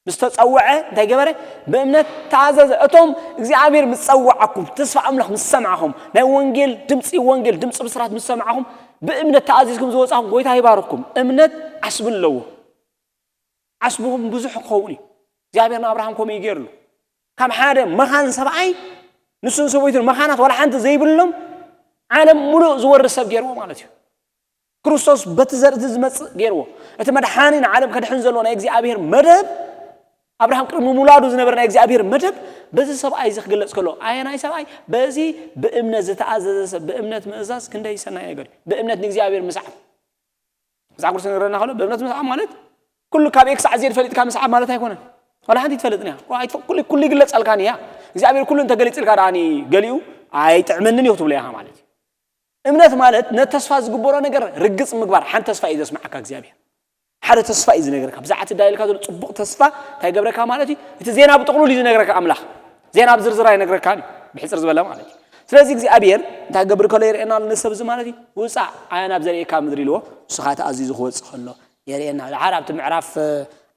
ምስ ተፀወዐ እንታይ ገበረ? ብእምነት ተኣዘዘ። እቶም እግዚኣብሔር ምስ ፀዋዓኩም፣ ተስፋ ኣምላኽ ምስ ሰማዕኹም፣ ናይ ወንጌል ድምፂ፣ ወንጌል ድምፂ ብስራት ምስ ሰማዕኹም፣ ብእምነት ተኣዚዝኩም ዝወፃኹም ጎይታ ይባርኩም። እምነት ዓስቢ ኣለዎ። ዓስብኹም ብዙሕ ክኸውን እዩ። እግዚኣብሔር ንኣብርሃም ከምኡ እዩ ገይርሉ። ካብ ሓደ መኻን ሰብኣይ ንሱን ሰበይቱን መኻናት ዋላ ሓንቲ ዘይብሎም ዓለም ሙሉእ ዝወርስ ሰብ ገይርዎ ማለት እዩ። ክርስቶስ በቲ ዘርእቲ ዝመጽእ ገይርዎ። እቲ መድሓኒ ንዓለም ከድሕን ዘለዎ ናይ እግዚኣብሔር መደብ ኣብርሃም ቅድሚ ምውላዱ ዝነበረ ናይ እግዚኣብሔር መደብ በዚ ሰብኣይ እዚ ክግለጽ ከሎ ኣየናይ ሰብኣይ? በዚ ብእምነት ዝተኣዘዘ ሰብ። ብእምነት ምእዛዝ ክንደይ ሰናይ ነገር እዩ። ብእምነት ንእግዚኣብሔር ምስዓብ። መጽሓፍ ቅዱስ ነገረና ከሎ ብእምነት ምስዓብ ማለት ኩሉ ካብ ኤክስ ዓዜድ ፈሊጥካ ምስዓብ ማለት ኣይኮነን። ዋላ ሓንቲ ይትፈልጥን እያ። ኣይትፈ- ኩሉ ኩሉ ይግለጸልካን እያ። እግዚኣብሔር ኩሉ እንተገሊጽልካ ደኣ ገሊኡ ኣይጥዕመንን እዩ ክትብሎ ኢኻ ማለት እዩ። እምነት ማለት ነቲ ተስፋ ዝግበሮ ነገር ርግጽ ምግባር። ሓንቲ ተስፋ እዩ ዘስምዓካ እግዚኣብሔር። ሓደ ተስፋ እዩ ዝነገረካ። ብዛዕባ እቲ ዳይልካ ዘሎ ጽቡቕ ተስፋ እንታይ ገብረካ ማለት እዩ? እቲ ዜና ብጥቕሉል እዩ ዝነግረካ ኣምላኽ። ዜና ብዝርዝር ኣይነግረካን እዩ። ብሕጽር ዝበለ ማለት እዩ። ስለዚ እግዚኣብሔር እንታይ ገብር ከሎ ይርእየና ኣሎ ንሰብ እዚ ማለት እዩ። ውጻእ ኣነ ናብ ዘርእየካ ምድሪ ኢልዎ። ንስኻ ተኣዚዙ ክወጽእ ከሎ የርእየና። ድሓር ኣብቲ ምዕራፍ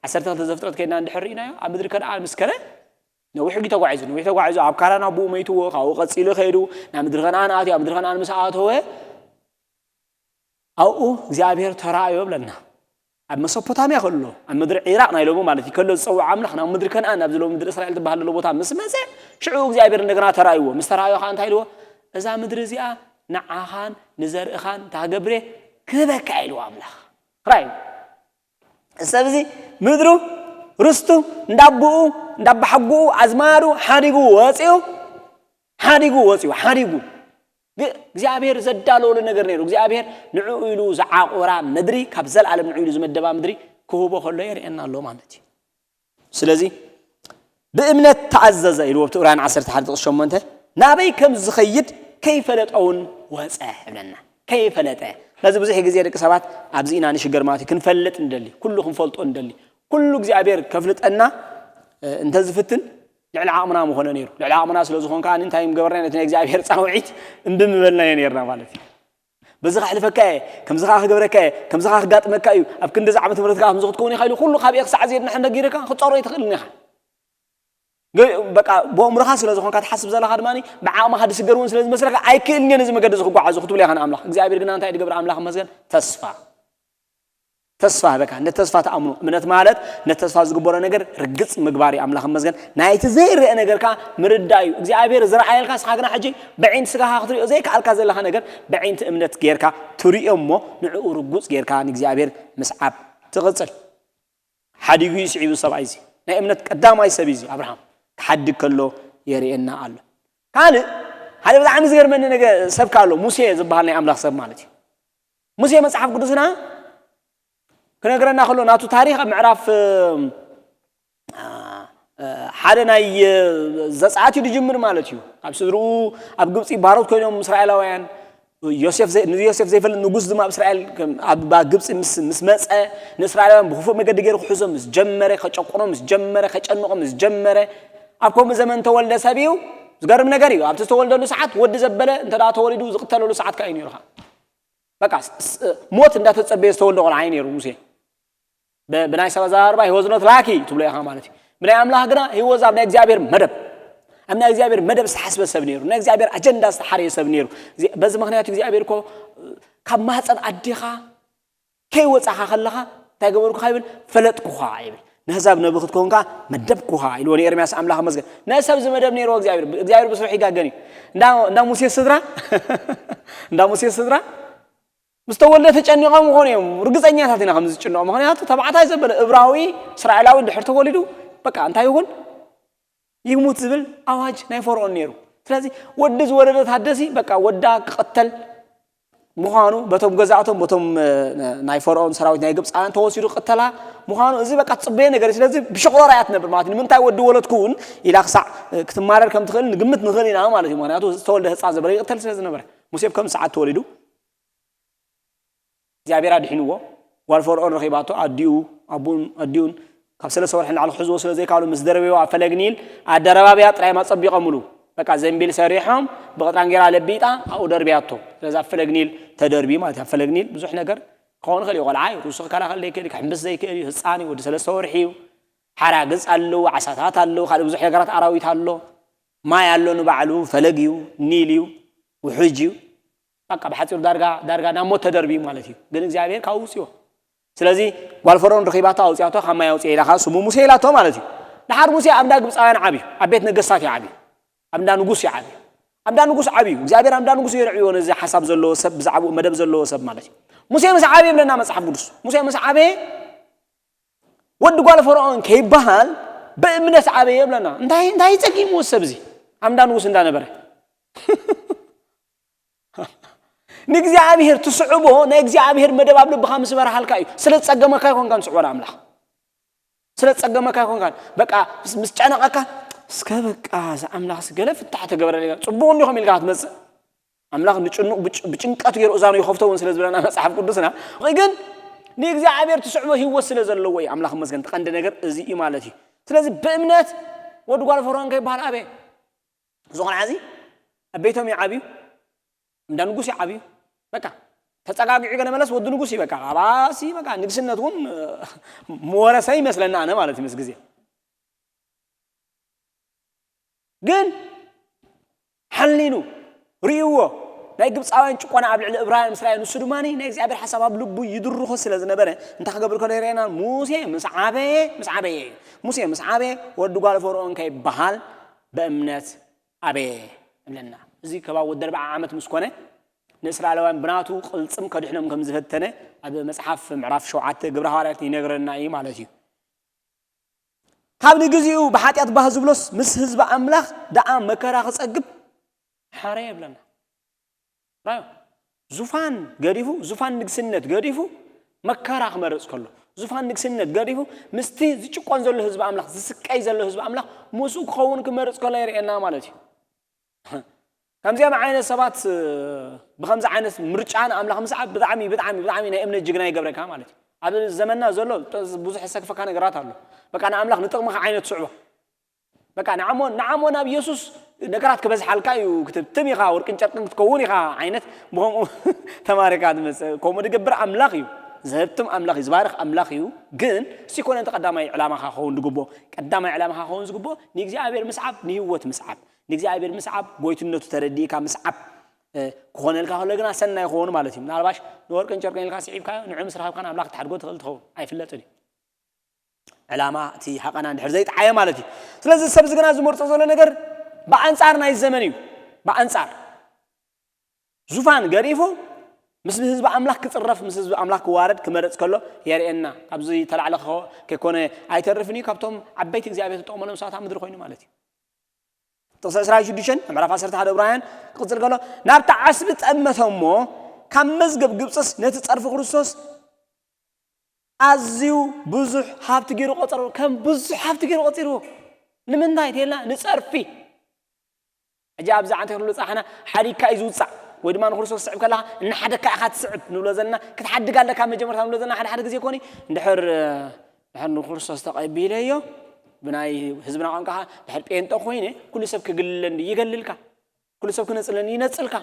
ዓሰርተ ክልተ ዘፍጥረት ከይድና እንድሕር ርኢናዮ ኣብ ምድሪ ከነኣን ምስ ከደ ነዊሕ ግዜ ተጓዒዙ፣ ነዊሕ ተጓዒዙ፣ ኣብ ካራን ኣቦኡ መይትዎ፣ ካብኡ ቀጺሉ ከይዱ፣ ናብ ምድሪ ከነኣን ኣትዩ፣ ኣብ ምድሪ ከነኣን ምስ ኣተወ፣ ኣብኡ እግዚኣብሔር ተራእዮ ብለና። ኣብ መሶፖታምያ ከሎ፣ ኣብ ምድሪ ዒራቕ ናይ ሎሚ ማለት እዩ፣ ከሎ ዝጸውዖ ኣምላኽ ናብ ምድሪ ከነኣን፣ ኣብዚ ሎሚ ምድሪ እስራኤል ትበሃል ዘሎ ቦታ ምስ መጸ፣ ሽዑ እግዚኣብሔር እንደገና ተራእይዎ። ምስ ተራእዮ ከኣ እንታይ ኢልዎ? "እዛ ምድሪ እዚኣ ንዓኻን ንዘርእኻን እንታይ ክገብር እየ? ክህበካ" ኢልዎ ኣምላኽ። ራእዩ። ሰብ እዚ ምድሩ፣ ርስቱ፣ እንዳቦኡ፣ እንዳባሓጎኡ፣ ኣዝማዱ ሓዲጉ ወፂኡ፣ ሓዲጉ ወፂኡ፣ ሓዲጉ። ግ- እግዚኣብሔር ዘዳለወሉ ነገር ነይሩ። እግዚኣብሔር ንዕኡ ኢሉ ዝዓቆራ ምድሪ፣ ካብ ዘላለም ንዕኡ ኢሉ ዝመደባ ምድሪ ክህቦ ከሎ የርእየና ኣሎ ማለት እዩ። ስለዚ ብእምነት ተኣዘዘ ኢልዎ ኣብቲ ዕብራውያን ዓሰርተ ሓደ ጥቕሲ ሸሞንተ፣ ናበይ ከም ዝኸይድ ከይፈለጠ እውን ወፀ ይብለና። ከይፈለጠ። ነዚ ብዙሕ ግዜ ደቂ ሰባት ኣብዚ ኢና ንሽገር ማለት እዩ። ክንፈልጥ ንደሊ፣ ኩሉ ክንፈልጦ ንደሊ። ኩሉ እግዚኣብሔር ከፍልጠና እ፣ እንተዝፍትን ልዕሊ ዓቕምና ምኾነ ነይሩ። ልዕሊ ዓቕምና ስለ ዝኾን ከዓ እንታይ ምገበርና? ነቲ ናይ እግዚኣብሔር ፃውዒት እምቢ ምበልናዮ ነይርና ማለት እዩ። በዚ ከሕልፈካ እየ፣ ከምዚ ከዓ ክገብረካ እየ፣ ከምዚ ከዓ ክጋጥመካ እዩ፣ ኣብ ክንዲ እዚ ዓመተ ምሕረት ከዓ ከምዚ ክትከውን ኢኻ ኢሉ ኩሉ ካብ ኤክስ ዓዜድ ንሕን ነጊርካ ክትፀሮ ኣይትኽእልን ኢኻ። ገ- በቃ ብኣእምሮኻ ስለ ዝኾንካ ትሓስብ ዘለኻ ድማ ብዓቕምኻ ድስገር እውን ስለ ዝመስለካ ኣይክእልን እየ ነዚ መገዲ እዚ ክጓዓዞ ክትብል ኢኻ ንኣምላኽ። እግዚኣብሔር ግና እንታይ ድገብር? ኣምላኽ መስገን ተስፋ ተስፋ በቃ ነቲ ተስፋ ተኣምኖ። እምነት ማለት ነቲ ተስፋ ዝግበሮ ነገር ርግጽ ምግባር እዩ። ኣምላኽ መስገን ናይቲ ዘይረአ ነገር ከዓ ምርዳእ እዩ። እግዚኣብሔር ዝረኣየልካ ስኻ ግና ሕጂ ብዒንቲ ስጋኻ ክትሪኦ ዘይከኣልካ ዘለኻ ነገር ብዒንቲ እምነት ጌርካ ትሪኦ እሞ ንዕኡ ርጉጽ ጌርካ ንእግዚኣብሔር ምስዓብ ትቕጽል። ሓዲጉ እዩ ስዒቡ ሰብኣይ እዚ። ናይ እምነት ቀዳማይ ሰብ እዩ እዚ ኣብርሃም። ክሓድግ ከሎ የርእየና ኣሎ። ካልእ ሓደ ብጣዕሚ ዝገርመኒ ነገር ሰብ ከ ኣሎ፣ ሙሴ ዝበሃል ናይ ኣምላኽ ሰብ ማለት እዩ። ሙሴ መጽሓፍ ቅዱስና ክነግረና ከሎ ናቱ ታሪኽ ኣብ ምዕራፍ እ፣ እ፣ ሓደ ናይ እ፣ ዘጸኣት እዩ ዝጅምር ማለት እዩ። ኣብ ስድርኡ ኣብ ግብጺ ባሮት ኮይኖም እስራኤላውያን ዮሴፍ ዘይ- ንዮሴፍ ዘይፈልጥ ንጉስ ድማ ኣብ እስራኤል ከም ኣብ ኣብ ግብጺ ምስ ምስ መጸ ንእስራኤላውያን ብክፉእ መገዲ ገይሩ ክሕዞ ምስ ጀመረ፣ ከጨቁኖ ምስ ጀመረ፣ ከጨንቆ ምስ ጀመረ ኣብ ከምኡ ዘመን ተወልደ ሰብ እዩ። ዝገርም ነገር እዩ። ኣብቲ ዝተወልደሉ ሰዓት ወዲ ዘበለ እንተ ደኣ ተወሊዱ ዝቕተለሉ ሰዓት ከኣ እዩ ነይሩ ኸዓ። በቃ ስ- ስ- ሞት እንዳተጸበየ ዝተወልደ ቆልዓ እዩ ነይሩ ሙሴ። ብ- ብናይ ሰብ ኣዘራርባ he was not lucky ትብሎ ኢኻ ማለት እዩ። ብናይ ኣምላኽ ግና he was ኣብ ናይ እግዚኣብሔር መደብ ኣብ ናይ እግዚኣብሔር መደብ ዝተሓስበ ሰብ ነይሩ። ናይ እግዚኣብሔር ኣጀንዳ ዝተሓረየ ሰብ ነይሩ። እዚ- በዚ ምክንያት እግዚኣብሔር እኮ ካብ ማህፀን ኣዴኻ ከይወፃኻ ከለኻ እንታይ ገበርኩኻ ይብል? ፈለጥኩኻ ይብል። ንህዛብ ነቢ ክትከውን ከዓ መደብኩኻ ኢልዎ ንኤርምያስ ኣምላኽ መስገን። ናይ ሰብ እዚ መደብ ነይርዎ እግዚኣብሔር። እግዚኣብሔር ብስሩ ይጋገን እዩ። እንዳ እንዳ ሙሴ ስድራ እንዳ ሙሴ ስድራ ምስ ተወልደ ተጨኒቖም ይኾኑ እዮም። ርግፀኛታት ኢና ከም ዝጭንቖም። ምኽንያቱ ተባዕታይ ዘበለ እብራዊ እስራኤላዊ እንድሕር ተወሊዱ በቃ እንታይ ይኹን ይሙት ዝብል ኣዋጅ ናይ ፈርዖን ነይሩ። ስለዚ ወዲ ዝወለደት ኣደሲ በቃ ወዳ ክቐተል ምዃኑ በቶም ገዛእቶም በቶም ናይ ፈርዖን ሰራዊት ናይ ግብፃውያን ተወሲዱ ክቐተላ ምዃኑ እዚ በቃ ትፅበየ ነገር እዩ። ስለዚ ብሽቕሮራ እያ ትነብር ማለት እዩ። ንምንታይ ወዲ ወለድኩ እውን ኢላ ክሳዕ ክትማረር ከም ትኽእል ንግምት ንኽእል ኢና ማለት እዩ። ምክንያቱ ዝተወልደ ህፃን ዘበለ ይቕተል ስለ ዝነበረ ሙሴ ከም ሰዓት ተወሊዱ እግዚኣብሔር ኣድሒንዎ። ጓል ፈርዖን ረኺባቶ ኣዲኡ ኣቡን ኣዲኡን ካብ ሰለስተ ወርሒ ንላዕሊ ክሕዝዎ ስለ ዘይካሉ ምስ ደረበዮ ኣብ ፈለግ ኒል ኣደረባብያ ጥራይ ኣጸቢቐምሉ። በቃ ዘንቢል ሰሪሖም ብቕጥራን ጌራ ለቢጣ ኣብኡ ደርብያቶ። ስለዚ ኣብ ፈለግ ኒል ተደርቢ ማለት እዩ። ኣብ ፈለግ ኒል ብዙሕ ነገር ክኸውን ይኽእል እዩ። ቆልዓ እዩ፣ ርእሱ ክከላኸል ዘይክእል እዩ፣ ክሕምብስ ዘይክእል እዩ፣ ህፃን እዩ፣ ወዲ ሰለስተ ወርሒ እዩ። ሓራግፅ ኣለዉ፣ ዓሳታት ኣለዉ፣ ካልእ ብዙሕ ነገራት ኣራዊት ኣሎ፣ ማይ ኣሎ፣ ንባዕሉ ፈለግ እዩ፣ ኒል እዩ፣ ውሑጅ እዩ። በቃ ብሓፂሩ ዳርጋ ዳርጋ ናብ ሞት ተደርብዩ ማለት እዩ። ግን እግዚኣብሔር ካብኡ ውፅዮ። ስለዚ ጓል ፈርዖን ረኺባቶ ኣውፅያቶ ካብ ማይ ኣውፅየ ኢላ ከዓ ስሙ ሙሴ ኢላቶ ማለት እዩ። ድሓር ሙሴ ኣብ እንዳ ግብፃውያን ዓብዩ፣ ኣብ ቤት ነገስታት እዩ ዓብዩ፣ ኣብ እንዳ ንጉስ እዩ ዓብዩ። ኣብ እንዳ ንጉስ ዓብዩ እግዚኣብሔር ኣብ እንዳ ንጉስ የርዕዮ ነዚ ሓሳብ ዘለዎ ሰብ ብዛዕባኡ መደብ ዘለዎ ሰብ ማለት እዩ። ሙሴ ምስ ዓበየ ይብለና መፅሓፍ ቅዱስ። ሙሴ ምስ ዓበየ ወዲ ጓል ፈርዖን ከይበሃል ብእምነት ዓበየ ይብለና። እንታይ እንታይ ፀጊምዎ ሰብ እዚ ኣብ እንዳ ንጉስ እንዳነበረ ንእግዚኣብሔር ትስዕቦ ናይ እግዚኣብሔር መደብ ኣብ ልብኻ ምስ በርሃልካ እዩ። ስለ ዝጸገመካ ኣይኮንካን ትስዕቦ ንኣምላኽ። ስለ ዝጸገመካ ኣይኮንካን። በቃ ምስ- ምስ ጨነቐካ እስከ በቃ እዚ ኣምላኽ ገለ ፍታሕ ተገበረለይ ጽቡቕ እንዲኹም ኢልካ ክትመጽእ ኣምላኽ ንጭኑቕ ብጭ- ብጭንቀት ገይሩ እዛኑ ይኸፍቶ እውን ስለ ዝብለና መጽሓፍ ቅዱስና ግን ንእግዚኣብሔር ትስዕቦ ህይወት ስለ ዘለዎ እዩ። ኣምላኽ መስገን ትቐንዲ ነገር እዚ እዩ ማለት እዩ። ስለዚ ብእምነት ወዲ ጓል ፈርዖን ከይበሃል ኣበየ እዚ ቆልዓ እዚ ኣብ ቤቶም ይዓብዩ፣ እንዳ ንጉስ ይዓብዩ። በቃ ተጸጋጊዑ ገለ መለስ ወዲ ንጉስ እዩ። በቃ ኣባሲ በቃ ንግስነት እውን መወረሰ ይመስለና ኣነ ማለት እዩ ምስ ግዜ ግን ሓሊኑ ርእይዎ ናይ ግብፃውያን ጭቆና ኣብ ልዕሊ እብራውያን ምስ ራእየ ንሱ ድማ ናይ እግዚኣብሔር ሓሳብ ኣብ ልቡ ይድርኾ ስለ ዝነበረ እንታይ ክገብር ከሎ ይረአና ሙሴ ምስ ዓበየ ምስ ዓበየ እዩ ሙሴ ምስ ዓበየ ወዲ ጓል ፈርኦን ከይበሃል ብእምነት ኣበየ እብለና እዚ ከባቢ ወዲ ኣርብዓ ዓመት ምስ ኮነ ንእስራኤላውያን ብናቱ ቅልፅም ከድሕኖም ከም ዝፈተነ ኣብ መፅሓፍ ምዕራፍ ሸውዓተ ግብረ ሃዋርያት ይነግረና እዩ ማለት እዩ ካብ ንግዚኡ ብሓጢኣት ባህ ዝብሎስ ምስ ህዝቢ ኣምላኽ ደኣ መከራ ክጸግብ ሓረ የብለና ራዮ ዙፋን ገዲፉ ዙፋን ንግስነት ገዲፉ መከራ ክመርፅ ከሎ ዙፋን ንግስነት ገዲፉ ምስቲ ዝጭቆን ዘሎ ህዝቢ ኣምላኽ ዝስቀይ ዘሎ ህዝቢ ኣምላኽ ምስኡ ክኸውን ክመርፅ ከሎ የርእየና ማለት እዩ ከምዚኦም ዓይነት ሰባት ብከምዚ ዓይነት ምርጫ ንኣምላኽ ምስዓብ ብጣዕሚ ብጣዕሚ ብጣዕሚ ናይ እምነት ጅግና ይገብረካ ማለት እዩ ኣብ ዘመንና ዘሎ ብዙሕ ዝሰክፈካ ነገራት ኣሎ በቃ ንኣምላኽ ንጥቕምኻ ዓይነት ስዕቦ በቃ ንዓሞ ንዓሞ ናብ ኢየሱስ ነገራት ክበዝሓልካ እዩ ክትብትም ኢኻ ወርቅን ጨርቅን ክትከውን ኢኻ ዓይነት ብከምኡ ተማሪካ ትመፅእ ከምኡ ዝገብር ኣምላኽ እዩ ዘህብትም ኣምላኽ እዩ ዝባርኽ ኣምላኽ እዩ ግን እሱ ይኮነ ቀዳማይ ዕላማኻ ክኸውን ዝግብኦ ቀዳማይ ዕላማኻ ክኸውን ዝግብኦ ንእግዚኣብሔር ምስዓብ ንህይወት ምስዓብ ንእግዚኣብሔር ምስዓብ ጎይትነቱ ተረዲእካ ምስዓብ ክኾነልካ ከሎ ግና ሰናይ ክኾኑ ማለት እዩ ምናልባሽ ንወርቅን ጨርቅን ኢልካ ስዒብካዮ ንዑ ምስ ረኸብካ ንኣምላኽ ክትሓድጎ ትኽእል ትኸውን ኣይፍለጥን እዩ ዕላማ እቲ ሃቐና እንድሕር ዘይጠዓየ ማለት እዩ ስለዚ ሰብ ግና ዝመርፆ ዘሎ ነገር ብኣንፃር ናይ ዘመን እዩ ብኣንፃር ዙፋን ገዲፉ ምስ ህዝቢ ኣምላኽ ክፅረፍ ምስ ህዝቢ ኣምላኽ ክዋረድ ክመርፅ ከሎ የርእየና ካብዚ ተላዕለ ከይኮነ ኣይተርፍን እዩ ካብቶም ዓበይቲ እግዚኣብሔር ተጠቕመሎም ሰባት ኣብ ምድሪ ኮይኑ ማለት እዩ ጥቕሲ ዕስራን ሽዱሽተን ምዕራፍ ዓሰርተ ሓደ ዕብራውያን ክቕፅል ከሎ ናብቲ ዓስቢ ጠመተ እሞ ካብ መዝገብ ግብፅስ ነቲ ፀርፊ ክርስቶስ ኣዝዩ ብዙሕ ሃብቲ ገይሩ ቆፀሩ ከም ብዙሕ ሃብቲ ገይሩ ቆፂርዎ ንምንታይ ተልና ንፀርፊ ሕጂ ኣብዚ ዓንተ ክሉ ፃሕና ሓዲግካ እዩ ዝውፃእ ወይ ድማ ንክርስቶስ ትስዕብ ከለካ እናሓደግካ ኢካ ትስዕብ ንብሎ ዘለና ክትሓድግ ኣለካ መጀመርታ ንብሎ ዘለና ሓደ ሓደ ግዜ ኮኒ እንድሕር ድሕር ንክርስቶስ ተቐቢለዮ ብናይ ህዝብና ቋንቋ ድሕር ጴንጠ ኮይነ ኩሉ ሰብ ክግልለኒ ይገልልካ ኩሉ ሰብ ክነፅለኒ ይነፅልካ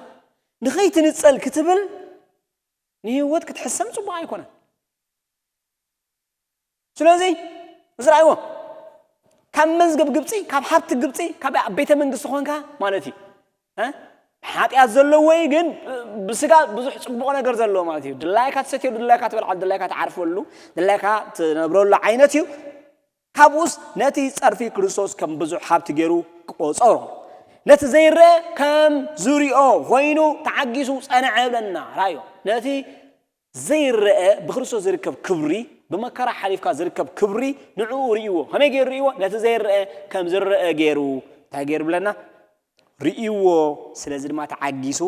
ንኸይትንፀል ክትብል ንህይወት ክትሕሰም ፅቡቅ ኣይኮነን ስለዚ እዚ ረኣይዎ ካብ መዝገብ ግብፂ ካብ ሃብቲ ግብፂ ካብ ቤተ መንግስቲ ኮንካ ማለት እዩ ሓጢኣት ዘለዎ እዩ ግን ብስጋ ብዙሕ ፅቡቕ ነገር ዘለዎ ማለት እዩ ድላይካ ትሰትየሉ ድላይካ ትበልዓሉ ድላይካ ትዓርፈሉ ድላይካ ትነብረሉ ዓይነት እዩ ካብኡስ ነቲ ጸርፊ ክርስቶስ ከም ብዙሕ ሃብቲ ገይሩ ቆጸሮ። ነቲ ዘይረአ ከም ዝሪኦ ኮይኑ ተዓጊሱ ጸንዐ ይብለና። ራእዮ ነቲ ዘይረአ ብክርስቶስ ዝርከብ ክብሪ፣ ብመከራ ሓሊፍካ ዝርከብ ክብሪ ንዕኡ ርእይዎ። ከመይ ገይሩ ርእይዎ? ነቲ ዘይረአ ከም ዝረአ ገይሩ እንታይ ገይሩ ብለና? ርእይዎ። ስለዚ ድማ ተዓጊሱ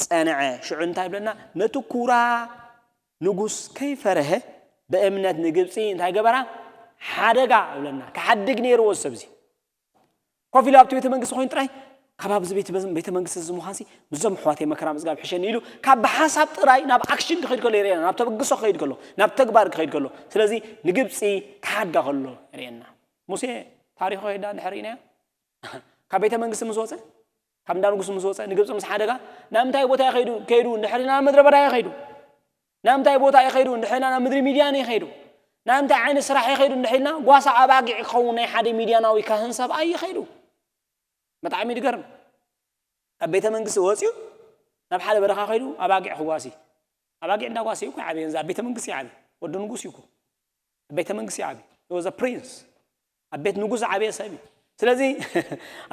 ጸንዐ። ሽዑ እንታይ ብለና? ነቲ ኩራ ንጉስ ከይፈረሀ ብእምነት ንግብፂ እንታይ ገበራ? ሓደጋ ብለና። ክሓድግ ነይርዎ ሰብዚ። ኮፍ ኢሉ ኣብቲ ቤተ መንግስቲ ኮይኑ ጥራይ ካብ ኣብዚ ቤተ መንግስቲ እዚ ምዃንሲ ምስዞም ኣሕዋተይ መከራ ምፅጋብ ሕሸኒ ኢሉ ካብ ብሓሳብ ጥራይ ናብ ኣክሽን ክኸይድ ከሎ የርእየና። ናብ ተበግሶ ክኸይድ ከሎ፣ ናብ ተግባር ክኸይድ ከሎ፣ ስለዚ ንግብፂ ክሓድጋ ከሎ የርእየና። ሙሴ ታሪኹ ከይዳ እንድሕር ርኢናዮ፣ ካብ ቤተ መንግስቲ ምስ ወፀ፣ ካብ እንዳ ንጉስ ምስ ወፀ፣ ንግብፂ ምስ ሓደጋ ናብ ምንታይ ቦታ እዩ ከይዱ? ከይዱ እንድሕር ኢልና ናብ ምድረ በዳ እዩ ከይዱ። ናብ ምንታይ ቦታ እዩ ከይዱ እንድሕር ኢልና ናብ ምድሪ ሚድያን እዩ ከይዱ። ናብ ምንታይ ዓይነት ስራሕ እዩ ከይዱ እንድሕር ኢልና ጓሳ ኣባጊዕ ክኸውን ናይ ሓደ ሚድያናዊ ካህን ሰብኣይ እዩ ከይዱ። ብጣዕሚ ድገርም። ካብ ቤተ መንግስቲ ወፂኡ ናብ ሓደ በረኻ ከይዱ ኣባጊዕ ክጓሲ። ኣባጊዕ እንዳጓሲ እኮ ዓብየ፣ ኣብ ቤተ መንግስቲ ይዓቢ። ወዲ ንጉስ እዩ እኮ። ኣብ ቤተ መንግስቲ ይዓቢ። He was a prince። ኣብ ቤት ንጉስ ዝዓበየ ሰብ እዩ። ስለዚ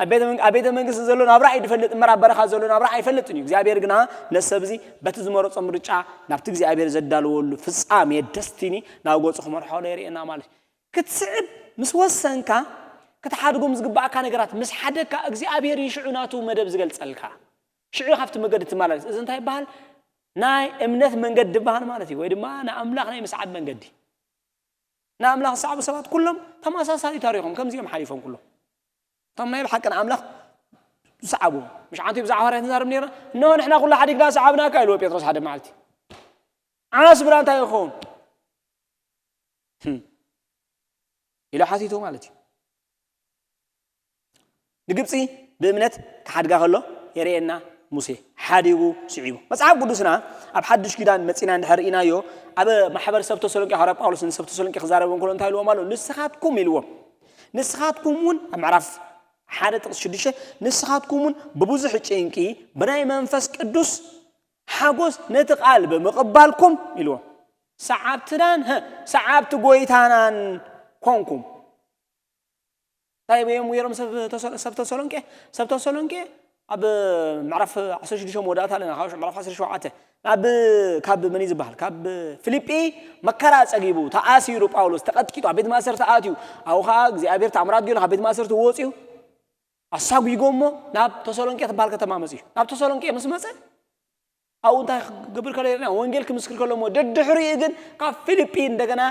ኣብ ቤተ መንግ-፣ ኣብ ቤተ መንግስቲ ዘሎ ናብራ እዩ ዝፈልጥ እምበር ኣብ በረኻ ዘሎ ናብራ ኣይፈልጥን እዩ። እግዚኣብሔር ግና ነዚ ሰብ እዚ በቲ ዝመረጾ ምርጫ ናብቲ እግዚኣብሔር ዘዳለወሉ ፍጻሜ፣ ደስቲኒ፣ ናብ ገጹ ክመርሖ ከሎ የርእየና ማለት እዩ። ክትስዕብ ምስ ወሰንካ፣ ክትሓድጎም ዝግባኣካ ነገራት ምስ ሓደግካ፣ እግዚኣብሔር እዩ ሽዑ ናቱ መደብ ዝገልጸልካ። ሽዑ ካብቲ መገዲ ትመላለስ። እዚ እንታይ ይበሃል? ናይ እምነት መንገዲ ይበሃል ማለት እዩ። ወይ ድማ ንኣምላኽ ናይ ምስዓብ መንገዲ። ንኣምላኽ ዝሰዓቡ ሰባት ኩሎም ተመሳሳሊ ታሪኾም ከምዚኦም ሓሊፎም ኩሎም። እቶም ናይ ብሓቂ ንኣምላኽ ዝሰዓቡ፣ ምሽ ሓንቲ ብዛዕባ ሃዋርያት ንዛረብ ነይርና፣ "እንሆ ንሕና ኩሉ ሓዲግና ሰዓብናካ" ኢልዎ ጴጥሮስ ሓደ መዓልቲ። ዓስ ብላ እንታይ ይኸውን? ህም። ኢሉ ሓቲቱ ማለት እዩ። ንግብፂ ብእምነት ክሓድጋ ከሎ የርእየና ሙሴ። ሓዲጉ ስዒቡ። መጽሓፍ ቅዱስና ኣብ ሓድሽ ኪዳን መጺና እንድሕር ርኢናዮ፣ ኣብ ማሕበር ሰብ ተሰሎንቄ ሃዋርያ ጳውሎስ ንሰብ ተሰሎንቄ ክዛረብ እንከሎ እንታይ ኢልዎም ኣሎ? "ንስኻትኩም" ኢልዎም። "ንስኻትኩም እውን" ኣብ ምዕራፍ ሓደ ጥቕሲ ሽዱሽተ፣ "ንስኻትኩም እውን ብብዙሕ ጭንቂ ብናይ መንፈስ ቅዱስ ሓጎስ ነቲ ቃል ብምቕባልኩም" ኢልዎም። "ሰዓብትናን፣ ሀ፣ ሰዓብቲ ጎይታናን ኮንኩም።" እንታይ እዮም ገይሮም ሰብ ተሰ-፣ ሰብ ተሰሎንቄ? ሰብ ተሰሎንቄ ኣብ ምዕራፍ ዓሰርተ ሽዱሽተ መወዳእታ ኣለና፣ ካብ ምዕራፍ ዓሰርተ ሸውዓተ። ናብ፣ ካብ መን እዩ ዝበሃል? ካብ ፊልጲ መከራ ጸጊቡ፣ ተኣሲሩ ጳውሎስ፣ ተቐጥቂጡ፣ ኣብ ቤት ማእሰርቲ ኣትዩ፣ ኣብኡ ኸኣ እግዚኣብሔር ተኣምራት ገይሩ፣ ካብ ቤት ማእሰርቲ ወጺኡ፣ ኣሳጒጎሞ ናብ ተሰሎንቄ ትበሃል ከተማ መጺኡ። ናብ ተሰሎንቄ ምስ መጸ፣ ኣብኡ እንታይ ክገብር ከሎ የርእና? ወንጌል ክምስክር ከሎ እሞ፣ ደድሕሪኡ ግን ካብ ፊልጲ እንደገና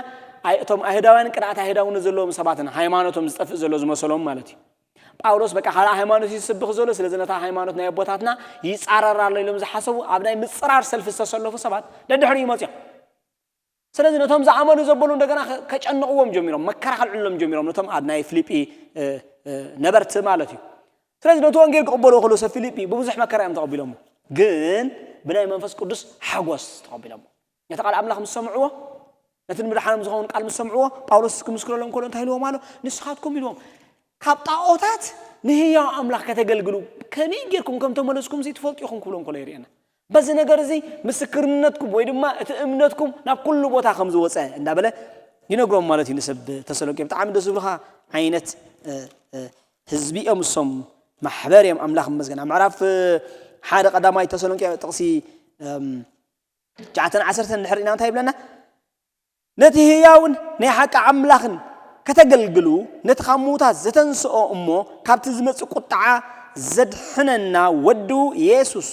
ኣይ-፣ እቶም ኣይሁዳውያን ቅንኣት ኣይሁዳውነት ዘለዎም ሰባትን ሃይማኖቶም ዝጠፍእ ዘሎ ዝመሰሎም ማለት እዩ። ጳውሎስ በቃ ካልእ ሃይማኖት እዩ ዝስብኽ ዘሎ፣ ስለዚ ነታ ሃይማኖት ናይ ኣቦታትና ይጻረር ኣሎ ኢሎም ዝሓሰቡ ኣብ ናይ ምጽራር ሰልፊ ዝተሰለፉ ሰባት ደድሕሪኡ መጺኦም። ስለዚ ነቶም ዝኣመኑ ዘበሉ እንደገና ከ-፣ ከጨንቕዎም ጀሚሮም፣ መከራ ከልዕሎም ጀሚሮም፣ ነቶም ኣብ ናይ ፊልጲ፣ እ፣ እ፣ ነበርቲ ማለት እዩ። ስለዚ ነቲ ወንጌል ክቕበልዎ ከሎ ሰብ ፊልጲ ብብዙሕ መከራ እዮም ተቐቢሎሞ፣ ግን ብናይ መንፈስ ቅዱስ ሓጎስ ተቐቢሎሞ። ነቲ ቃል ኣምላኽ ምስ ሰምዕዎ፣ ነቲ ንምድሓኖም ዝኸውን ቃል ምስ ሰምዕዎ፣ ጳውሎስ ክምስክረሎም ከሎ እንታይ ኢልዎም ኣሎ? "ንስኻትኩም" ኢልዎም፣ "ካብ ጣዖታት ንህያው ኣምላኽ ከተገልግሉ ከመይ ጌርኩም ከም ተመለስኩም እዚ ትፈልጡ ኢኹም" ክብሎም ከሎ የርእየና። በዚ ነገር እዚ ምስክርነትኩም ወይ ድማ እቲ እምነትኩም ናብ ኩሉ ቦታ ከም ዝወፀ እንዳበለ ይነግሮም ማለት እዩ ንሰብ ተሰሎንቄ። ብጣዕሚ ደስ ዝብልኻ ዓይነት፣ እ፣ እ፣ ህዝቢ እዮም እሶም፣ ማሕበር እዮም። ኣምላኽ ይመስገን። ኣብ ምዕራፍ፣ እ፣ ሓደ ቀዳማይ ተሰሎንቄ ጥቕሲ፣ እም፣ ትሽዓተን ዓሰርተን እንድሕር ኢና እንታይ ይብለና? "ነቲ ህያውን ናይ ሓቂ ኣምላኽን ከተገልግሉ፣ ነቲ ካብ ምዉታት ዘተንስኦ እሞ ካብቲ ዝመጽእ ቁጥዓ ዘድሕነና ወዱ የሱስ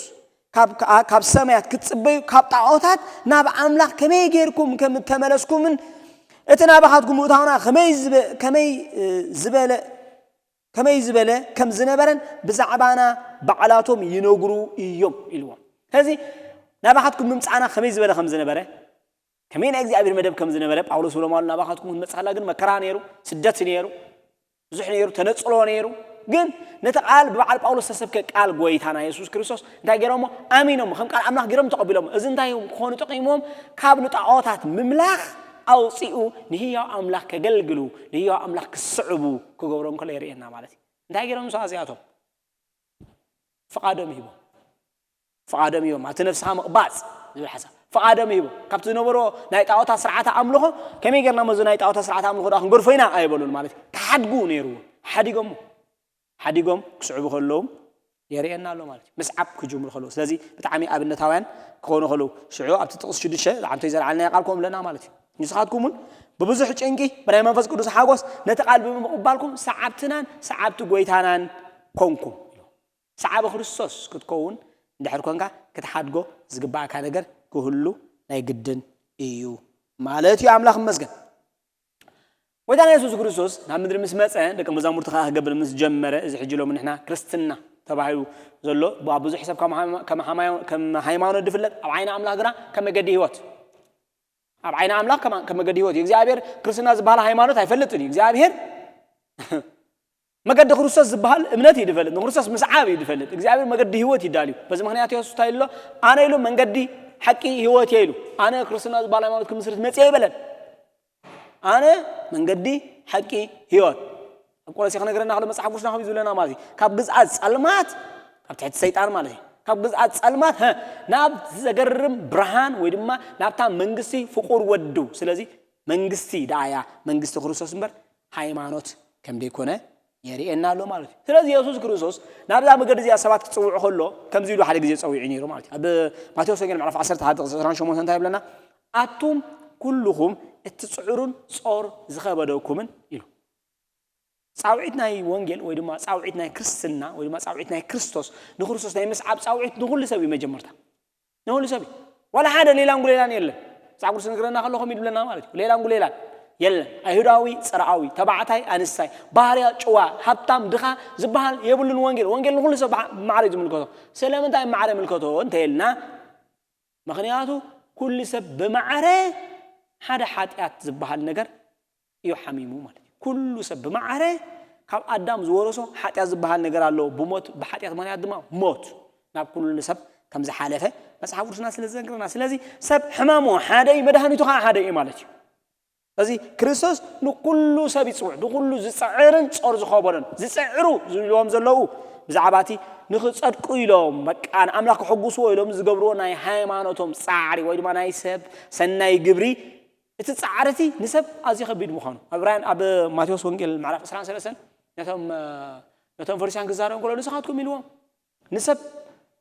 ካብ፣ ከኣ ካብ ሰማያት ክትጽበዩ፣ ካብ ጣዖታት ናብ ኣምላኽ ከመይ ጌርኩም ከም እተመለስኩምን እቲ ናባኻትኩም ምእታውና ከመይ ዝበ-፣ ከመይ፣ እ፣ ዝበለ፣ ከመይ ዝበለ ከም ዝነበረን ብዛዕባና ባዕላቶም ይነግሩ እዮም" ኢልዎም። ስለዚ ናባኻትኩም ምምጻእና ከመይ ዝበለ ከም ዝነበረ፣ ከመይ ናይ እግዚኣብሔር መደብ ከም ዝነበረ ጳውሎስ ብሎም ኣሎ። ናባኻትኩም ክንመጽእ ከላ ግን መከራ ነይሩ፣ ስደት ነይሩ፣ ብዙሕ ነይሩ፣ ተነጽሎ ነይሩ። ግን ነቲ ቃል ብበዓል ጳውሎስ ዝተሰብከ ቃል ጎይታና የሱስ ክርስቶስ እንታይ ገይሮሞ? ኣሚኖሞ፣ ከም ቃል ኣምላኽ ገይሮም ተቐቢሎሞ። እዚ እንታይ እዮም ክኾኑ ጠቒሞም? ካብ ንጣዖታት ምምላኽ ኣውጺኡ ንህያው ኣምላኽ ከገልግሉ፣ ንህያው ኣምላኽ ክስዕቡ ክገብሮም ከሎ የርእየና ማለት እዩ። እንታይ ገይሮም ንሱ ኣዚኣቶም? ፍቓዶም ሂቦም። ፍቓዶም ሂቦም። ኣብቲ ነፍስኻ ምቕባጽ ዝብል ሓሳብ። ፍቓዶም ሂቦም። ካብቲ ዝነበሮ ናይ ጣዖታት ስርዓተ ኣምልኾ፣ ከመይ ጌርና መዚ ናይ ጣዖታት ስርዓተ ኣምልኾ ደኣ ክንገድፎ ኢና ኣይበሉን ማለት እዩ። ክሓድጉ ነይርዎም። ሓዲጎሞ። ሓዲጎም ክስዕቡ ከለዉ፣ የርእየና ኣሎ ማለት እዩ። ምስዓብ ክጅምሩ ከለዉ። ስለዚ ብጣዕሚ ኣብነታውያን ክኾኑ ከለዉ። ሽዑ ኣብቲ ጥቕሲ ሽዱሽተ ዝዓንቶይ ዘልዓልናዮ ቃል ከምኡ ኣለና ማለት እዩ። ንስኻትኩም እውን ብብዙሕ ጭንቂ፣ ብናይ መንፈስ ቅዱስ ሓጎስ፣ ነቲ ቃል ብምቕባልኩም ሰዓብትናን ሰዓብቲ ጎይታናን ኮንኩም። ሰዓቢ ክርስቶስ ክትከውን እንድሕር ኮንካ ክትሓድጎ ዝግባእካ ነገር ክህሉ ናይ ግድን እዩ ማለት እዩ። ኣምላኽ ይመስገን። ጎይታና የሱስ ክርስቶስ ናብ ምድሪ ምስ መጸ ደቂ መዛሙርቲ ከኣ ክገብር ምስ ጀመረ፣ እዚ ሕጂ ሎሚ ንሕና ክርስትና ተባሂሉ ዘሎ ኣብ ብዙሕ ሰብ ከም ሃይማ- ከም ሃማዮ- ከም ሃይማኖት ዝፍለጥ፣ ኣብ ዓይኒ ኣምላኽ ግና ከም መገዲ ህይወት፣ ኣብ ዓይኒ ኣምላኽ ከም ከም መገዲ ህይወት እዩ። እግዚኣብሔር ክርስትና ዝበሃል ሃይማኖት ኣይፈልጥን እዩ። እግዚኣብሔር መገዲ ክርስቶስ ዝበሃል እምነት እዩ ዝፈልጥ፣ ንክርስቶስ ምስዓብ እዩ ዝፈልጥ። እግዚኣብሔር መገዲ ህይወት ይዳልዩ። በዚ ምክንያት የሱስ እንታይ ኢሉ ኣሎ? ኣነ ኢሉ መንገዲ ሓቂ ህይወት እየ ኢሉ። ኣነ ክርስትና ዝበሃል ሃይማኖት ክምስርት መጽየ ይበለን። ኣነ መንገዲ ሓቂ ህይወት። ኣብ ቆሎሴ ክነግረና ከሎ መጽሓፍ ቅዱስና ከምኡ ዝብለና ማለት እዩ። ካብ ግዝኣት ጸልማት፣ ካብ ትሕቲ ሰይጣን ማለት እዩ። ካብ ግዝኣት ጸልማት ሀ ናብ ዘገርም ብርሃን ወይ ድማ ናብታ መንግስቲ ፍቁር ወዱ። ስለዚ መንግስቲ ደኣ እያ መንግስቲ ክርስቶስ እምበር ሃይማኖት ከም ዘይኮነ የርእየና ኣሎ ማለት እዩ። ስለዚ የሱስ ክርስቶስ ናብዛ መገዲ እዚኣ ሰባት ክጽውዑ ከሎ ከምዚ ኢሉ ሓደ ግዜ ጸዊዑ ነይሩ ማለት እዩ። ኣብ ማቴዎስ ወንጌል ምዕራፍ ዓሰርተ ሓደ ጥቕሲ ዕስራን ሸሞንተን እንታይ ይብለና? ኣቱም ኩልኹም እትጽዕሩን ጾር ዝኸበደኩምን ኢሉ። ጻውዒት ናይ ወንጌል ወይ ድማ ጻውዒት ናይ ክርስትና ወይ ድማ ጻውዒት ናይ ክርስቶስ፣ ንክርስቶስ ናይ ምስዓብ ጻውዒት ንኹሉ ሰብ እዩ መጀመርታ። ንኹሉ ሰብ እዩ። ዋላ ሓደ ሌላን ጉሌላን የለን። መጽሓፍ ቅዱስ ንግረና ከሎ ከምኡ ይብለና ማለት እዩ። ሌላን ጉሌላን የለን። ኣይሁዳዊ፣ ጽርዓዊ፣ ተባዕታይ፣ ኣንስታይ፣ ባህርያ፣ ጭዋ፣ ሃብታም፣ ድኻ ዝበሃል የብሉን። ወንጌል፣ ወንጌል ንኹሉ ሰብ ብሓ- ብማዕረ እዩ ዝምልከቶ። ስለምንታይ ብማዕረ ይምልከቶ እንተ ኢልና፣ ምኽንያቱ ኩሉ ሰብ ብማዕረ ሓደ ሓጢኣት ዝበሃል ነገር እዩ ሓሚሙ ማለት እዩ። ኩሉ ሰብ ብማዕረ ካብ ኣዳም ዝወረሶ ሓጢኣት ዝበሃል ነገር ኣሎ። ብሞት፣ ብሓጢኣት ምኽንያት ድማ ሞት ናብ ኩሉ ሰብ ከም ዝሓለፈ መጽሓፍ ቅዱስና ስለ ዝነግረና። ስለዚ ሰብ ሕማሙ ሓደ እዩ፣ መድሃኒቱ ከዓ ሓደ እዩ ማለት እዩ። ስለዚ ክርስቶስ ንኩሉ ሰብ ይጽውዕ፣ ንኩሉ ዝጽዕርን ጾር ዝኸበዶን። ዝጽዕሩ ዝብልዎም ዘለዉ ብዛዕባ እቲ ንኽጸድቁ ኢሎም፣ በቃ ንኣምላኽ ክሕጉስዎ ኢሎም ዝገብርዎ ናይ ሃይማኖቶም ጻዕሪ ወይ ድማ ናይ ሰብ ሰናይ ግብሪ፣ እቲ ጻዕሪ እቲ ንሰብ ኣዝዩ ከቢድ ምዃኑ ኣብ ራያን ኣብ ማቴዎስ ወንጌል ምዕራፍ ዕስራን ሰለስተን ነቶም ነቶም ፈሪሳውያን ክዛረቡ ከሎ ንስኻትኩም ኢልዎም ንሰብ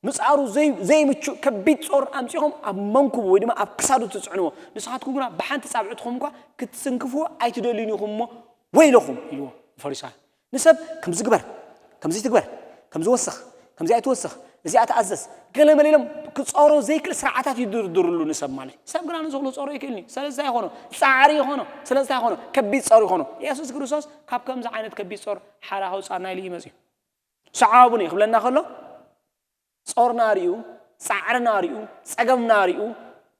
ምጻሩ ዘይ ዘይምቹእ ከቢድ ጾር ኣምጺኹም ኣብ መንኩቡ ወይ ድማ ኣብ ክሳዱ ትጽዕንዎ ንስኻትኩም ግና ብሓንቲ ጻብዕትኹም እኳ ክትስንክፍዎ ኣይትደልዩን ኢኹም እሞ ወይለኹም ኢልዎም ፈሪሳውያን ንሰብ ከምዚ ግበር ከምዚ ትግበር ከምዚ ወስኽ ከምዚ ኣይትወስኽ እዚኣ ተኣዘዝ ገለ መለ ኢሎም ክጾሮ ዘይክእል ስርዓታት ይድርድርሉ ንሰብ ማለት እዩ ሰብ ግና ንዝኽሉ ጾሮ ይክእልኒ ስለዚ ይኾኖ ጻዕሪ ይኾኖ ስለዚ ይኾኖ ከቢድ ጾር ይኾኖ የሱስ ክርስቶስ ካብ ከምዚ ዓይነት ከቢድ ጾር ሓራ ከውጻና ኢሉ እዩ መጽዩ ሰዓቡኒ ክብለና ከሎ ጾርና ርዩ ጻዕርና ርዩ ጸገምና ርዩ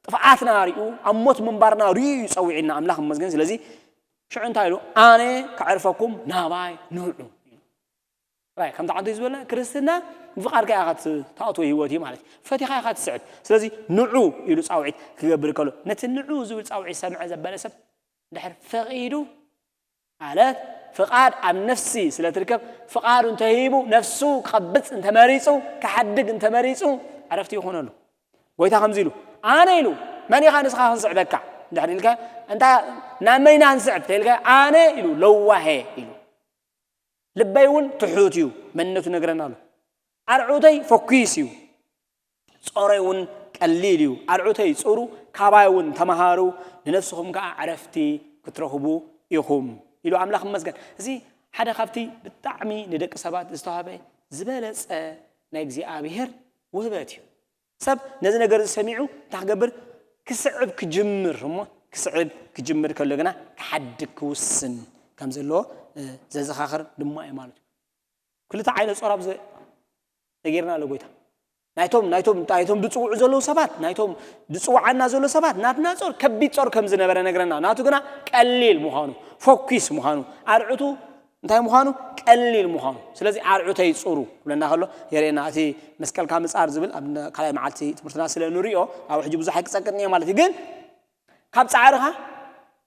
ጥፍኣትና ርዩ ኣብ ሞት ምንባርና ርዩ እዩ ጸዊዕና ኣምላኽ መስገን ስለዚ ሽዑ እንታይ ኢሉ ኣነ ከዕርፈኩም ናባይ ንዑ ራይ ከምቲ ዓንቶ ዝበለ ክርስትና ብፍቓድካ ኢኻ ትኣትዎ ህይወት እዩ ማለት እዩ ፈቲኻ ኢኻ ትስዕብ ስለዚ ንዑ ኢሉ ጻውዒት ክገብር ከሎ ነቲ ንዑ ዝብል ጻውዒት ሰምዐ ዘበለ ሰብ እንድሕር ፈቒዱ ማለት ፍቓድ ኣብ ነፍሲ ስለ ትርከብ ፍቓዱ እንተሂቡ ነፍሱ ክቐብፅ እንተመሪፁ ክሓድግ እንተመሪፁ ዕረፍቲ ይኾነሉ ጎይታ ከምዚ ኢሉ ኣነ ኢሉ መን ኢኻ ንስኻ ክንስዕበካ እንድሕር ኢልካ እንታይ ናብ መን ኢና ክንስዕብ ተኢልካ ኣነ ኢሉ ለዋሄ ኢሉ ልበይ እውን ትሑት እዩ መንነቱ ነግረና ኣሎ ኣርዑተይ ፈኲስ እዩ ጾረይ እውን ቀሊል እዩ ኣርዑተይ ጽሩ ካባይ እውን ተምሃሩ ንነፍስኹም ከዓ ዕረፍቲ ክትረኽቡ ኢኹም ኢሉ ኣምላኽ ይመስገን እዚ ሓደ ካብቲ ብጣዕሚ ንደቂ ሰባት ዝተዋህበ ዝበለጸ ናይ እግዚኣብሔር ውህበት እዩ ሰብ ነዚ ነገር እዚ ሰሚዑ እንታይ ክገብር ክስዕብ ክጅምር እሞ ክስዕብ ክጅምር ከሎ ግና ክሓድግ ክውስን ከም ዘለዎ ዘዘኻኽር ድማ እዩ ማለት እዩ ክልተ ዓይነት ጾር ኣብዚ ነጊርና ኣሎ ጎይታ ናይቶም ናይቶም ናይቶም ዝፅውዑ ዘለዉ ሰባት ናይቶም ዝፅውዓና ዘሎ ሰባት ናትና ጾር ከቢድ ጾር ከም ዝነበረ ነግረና ናቱ ግና ቀሊል ምዃኑ ፎኪስ ምዃኑ ኣርዕቱ እንታይ ምዃኑ ቀሊል ምዃኑ ስለዚ ኣርዑተይ ፅሩ ክብለና ከሎ የርእየና እቲ መስቀልካ ምፃር ዝብል ኣብ ካልኣይ መዓልቲ ትምህርትና ስለ ንሪኦ ኣብ ሕጂ ብዙሕ ኣይክፀቅጥን እየ ማለት እዩ ግን ካብ ጻዕርኻ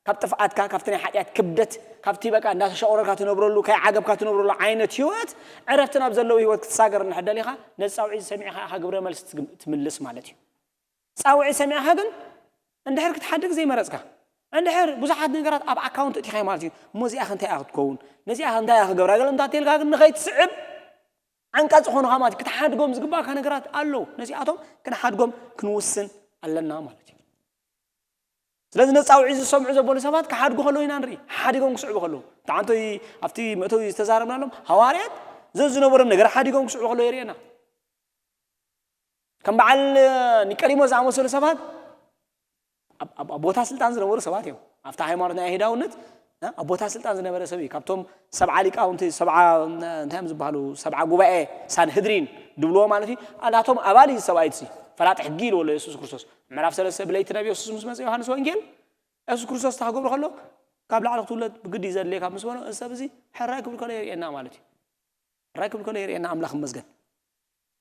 ካብ ጥፍኣትካ ካብቲ ናይ ሓጢኣት ክብደት ካብቲ በቃ እንዳተሸቆረርካ ትነብረሉ ከይዓገብካ ትነብረሉ ዓይነት ህይወት ዕረፍቲ ናብ ዘለዎ ህይወት ክትሳገር እንድሕር ደሊኻ ነዚ ጻውዒት ሰሚዕኻ ኢኻ ግብረ መልሲ ትምልስ ማለት እዩ ጻውዒት ሰሚዕኻ ግን እንድሕር ክትሓድግ ዘይመረጽካ እንድሕር ብዙሓት ነገራት ኣብ ኣካውንት እቲኻ ማለት እዩ እሞ እዚኣ እንታይ ክትከውን ነዚኣ እንታይ ክገብራ ገለ እንታተልካ ግን ንኸይትስዕብ ዓንቃ ዝኾኑኻ ማለት እዩ። ክትሓድጎም ዝግባእካ ነገራት ኣለዉ። ነዚኣቶም ክንሓድጎም ክንውስን ኣለና ማለት እዩ። ስለዚ ነፃ ውዒ ዝሰምዑ ዘበሉ ሰባት ክሓድጉ ከለዉ ኢና ንርኢ። ሓዲጎም ክስዕቡ ከለዉ። ተዓንቶይ ኣብቲ መእተዊ ዝተዛረብናሎም ሃዋርያት ዘዝነበሮም ነገር ሓዲጎም ክስዕቡ ከለዉ የርእየና። ከም በዓል ኒቀዲሞስ ዝኣመሰሉ ሰባት ኣብ ኣብ- ኣብ ቦታ ስልጣን ዝነበሩ ሰባት እዮም። ኣብታ ሃይማኖት ናይ ኣይሁዳውነት እ፣ ኣብ ቦታ ስልጣን ዝነበረ ሰብ እዩ። ካብቶም ሰብዓ ሊቃውንቲ፣ ሰብዓ እንታይ እዮም ዝበሃሉ? ሰብዓ ጉባኤ ሳንህድሪን ድብልዎ ማለት እዩ። ናቶም ኣባል እዩ ሰብኣይ እቲ ፈላጥ ሕጊ ኢልዎ ኣሎ የሱስ ክርስቶስ። ምዕራፍ ሰለስተ ብለይቲ ናብ የሱስ ምስ መጸ ዮሃንስ ወንጌል የሱስ ክርስቶስ እንታይ ክገብሩ ከሎ ካብ ላዕሊ ክትውለድ ብግዲ ዘድልየካ ምስ በሎ እዚ ሰብ እዚ ሕራይ ክብል ከሎ የርእየና ማለት እዩ። ሕራይ ክብል ከሎ የርእየና። ኣምላኽ ይመስገን።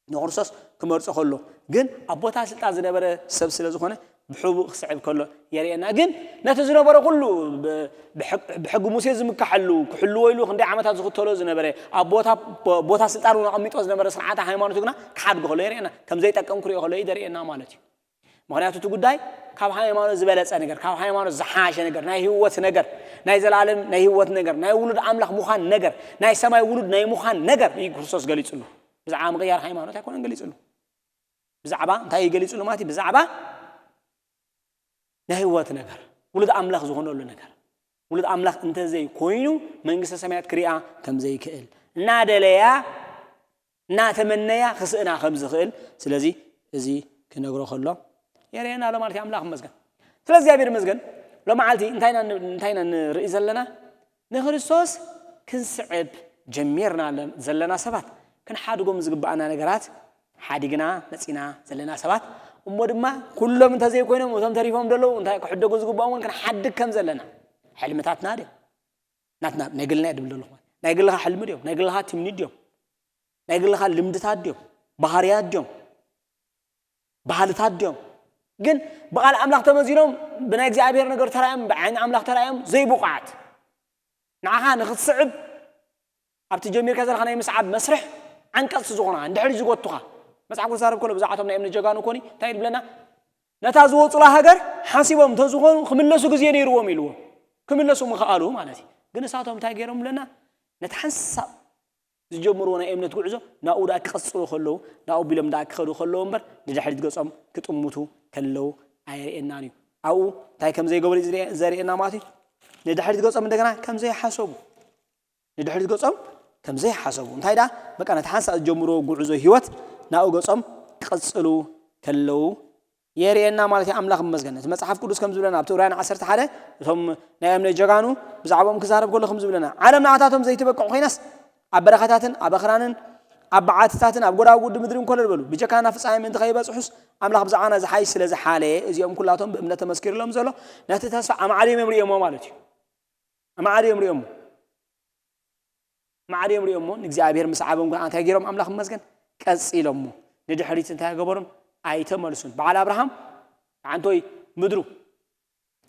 ንክርስቶስ ክመርጾ ከሎ ግን ኣብ ቦታ ስልጣን ዝነበረ ሰብ ስለ ዝኾነ ብሕቡእ ክስዕብ ከሎ የርእየና። ግን ነቲ ዝነበረ ኩሉ ብ- ብሕግ- ብሕጊ ሙሴ ዝምካሐሉ ክሕልዎ ኢሉ ክንደይ ዓመታት ዝኽተሎ ዝነበረ ኣብ ቦታ ቦታ ስልጣን እውን ኣቐሚጦ ዝነበረ ስርዓተ ሃይማኖት ግና ክሓድጎ ከሎ የርእየና። ከም ዘይጠቅም ክሪኦ ከሎ እዩ ዘርእየና ማለት እዩ። ምክንያቱ እቲ ጉዳይ ካብ ሃይማኖት ዝበለጸ ነገር፣ ካብ ሃይማኖት ዝሓሸ ነገር፣ ናይ ህይወት ነገር፣ ናይ ዘለኣለም ናይ ህይወት ነገር፣ ናይ ውሉድ ኣምላኽ ምዃን ነገር፣ ናይ ሰማይ ውሉድ ናይ ምዃን ነገር እዩ ክርስቶስ ገሊጹሉ። ብዛዕባ ምቕያር ሃይማኖት ኣይኮነን ገሊጹሉ። ብዛዕባ እንታይ እዩ ገሊጹሉ ማለት እዩ? ብዛዕባ ናይ ህይወት ነገር፣ ውሉድ ኣምላኽ ዝኾነሉ ነገር። ውሉድ ኣምላኽ እንተዘይ ኮይኑ መንግስተ ሰማያት ክሪኣ ከም ዘይክእል፣ እናደለያ እናተመነያ ክስእና ከም ዝኽእል፣ ስለዚ እዚ ክነግሮ ከሎ የርእየና ኣሎ ማለት እዩ። ኣምላኽ ይመስገን። ስለ እግዚኣብሔር ይመስገን። ሎመዓልቲ እንታይ ኢና ን- እንታይ ኢና ንርኢ ዘለና? ንክርስቶስ ክንስዕብ ጀሚርና ዘለ- ዘለና ሰባት፣ ክንሓድጎም ዝግባኣና ነገራት ሓዲግና መጺና ዘለና ሰባት፣ እሞ ድማ ኩሎም እንተዘይኮይኖም እቶም ተሪፎም ዘለዉ እንታይ ክሕደጉ ዝግባኦም እውን ክንሓድግ ከም ዘለና፣ ሕልምታትና ድዮም ናትና ናይ ግልና ድብል ዘለኹ፣ ናይ ግልኻ ሕልሚ ድዮም፣ ናይ ግልኻ ትምኒት ድዮም፣ ናይ ግልኻ ልምድታት ድዮም፣ ባህርያት ድዮም፣ ባህልታት ድዮም? ግን ብቓል ኣምላኽ ተመዚኖም ብናይ እግዚኣብሔር ነገር ተራእዮም ብዓይኒ ኣምላኽ ተራእዮም ዘይብቑዓት፣ ንዓኻ ንኽትስዕብ ኣብቲ ጀሚርካ ዘለኻ ናይ ምስዓብ መስርሕ ዓንቀጽቲ ዝኾና እንድሕር ዝጎቱኻ። መጽሓፍ ቅዱስ ዛረብ ከሎ ብዛዕባቶም ናይ እምነት ጀጋኑ ኮኒ እንታይ ይብለና? ነታ ዝወፁላ ሃገር ሓሲቦም እንተዝኾኑ ክምለሱ ግዜ ነይርዎም ኢልዎም። ክምለሱ ምኽኣሉ ማለት እዩ። ግን እሳቶም እንታይ ገይሮም ብለና? ነቲ ሓንሳብ ዝጀምርዎ ናይ እምነት ጉዕዞ ናብኡ ደኣ ክቐጽሉ ከለዉ ናብኡ ቢሎም ደኣ ክኸዱ ከለዉ እምበር ንድሕሪት ገጾም ክጥምቱ ከለዉ ኣየርእየናን እዩ። ኣብኡ እንታይ ከም ዘይገበሩ እዩ ዘርእየና ማለት እዩ። ንድሕሪት ገጾም እንደገና ከም ዘይሓሰቡ ንድሕሪት ገጾም ከም ዘይሓሰቡ እንታይ ደኣ በቃ ነቲ ሓንሳብ ዝጀምርዎ ጉዕዞ ህይወት ናብኡ ገጾም ክቐጽሉ ከለዉ የርእየና ማለት እዩ። ኣምላኽ ይመስገን። እቲ መጽሓፍ ቅዱስ ከም ዝብለና ኣብቲ ዕብራውያን ዓሰርተ ሓደ እቶም ናይ እምነት ጀጋኑ ብዛዕባኦም ክዛረብ ከሎ ከም ዝብለና ዓለም ንዓታቶም ዘይትበቅዕ ኮይናስ ኣብ በረኻታትን ኣብ ኣኽራንን ኣብ በዓትታትን ኣብ ጎዳጉዲ ምድርን ኮለል በሉ ብጀካና ፍጻሜ ምእንቲ ከይበጽሑስ ኣምላኽ ብዛዕባና ዝሓይሽ ስለ ዝሓለየ እዚኦም ኩላቶም ብእምነት ተመስኪርሎም ዘሎ ነቲ ተስፋ ኣማዕድዮም እዮም ርእዮሞ ማለት እዩ። ኣማዕድዮም ርእዮሞ ማዕርዮም ሪኦሞ ንእግዚኣብሔር ምስ ዓበም እንታይ ገይሮም ኣምላኽ ይመስገን ቀጺሎሞ ንድሕሪት እንታይ ገበሩን ኣይተመልሱን። በዓል ኣብርሃም ዓንቶይ ምድሩ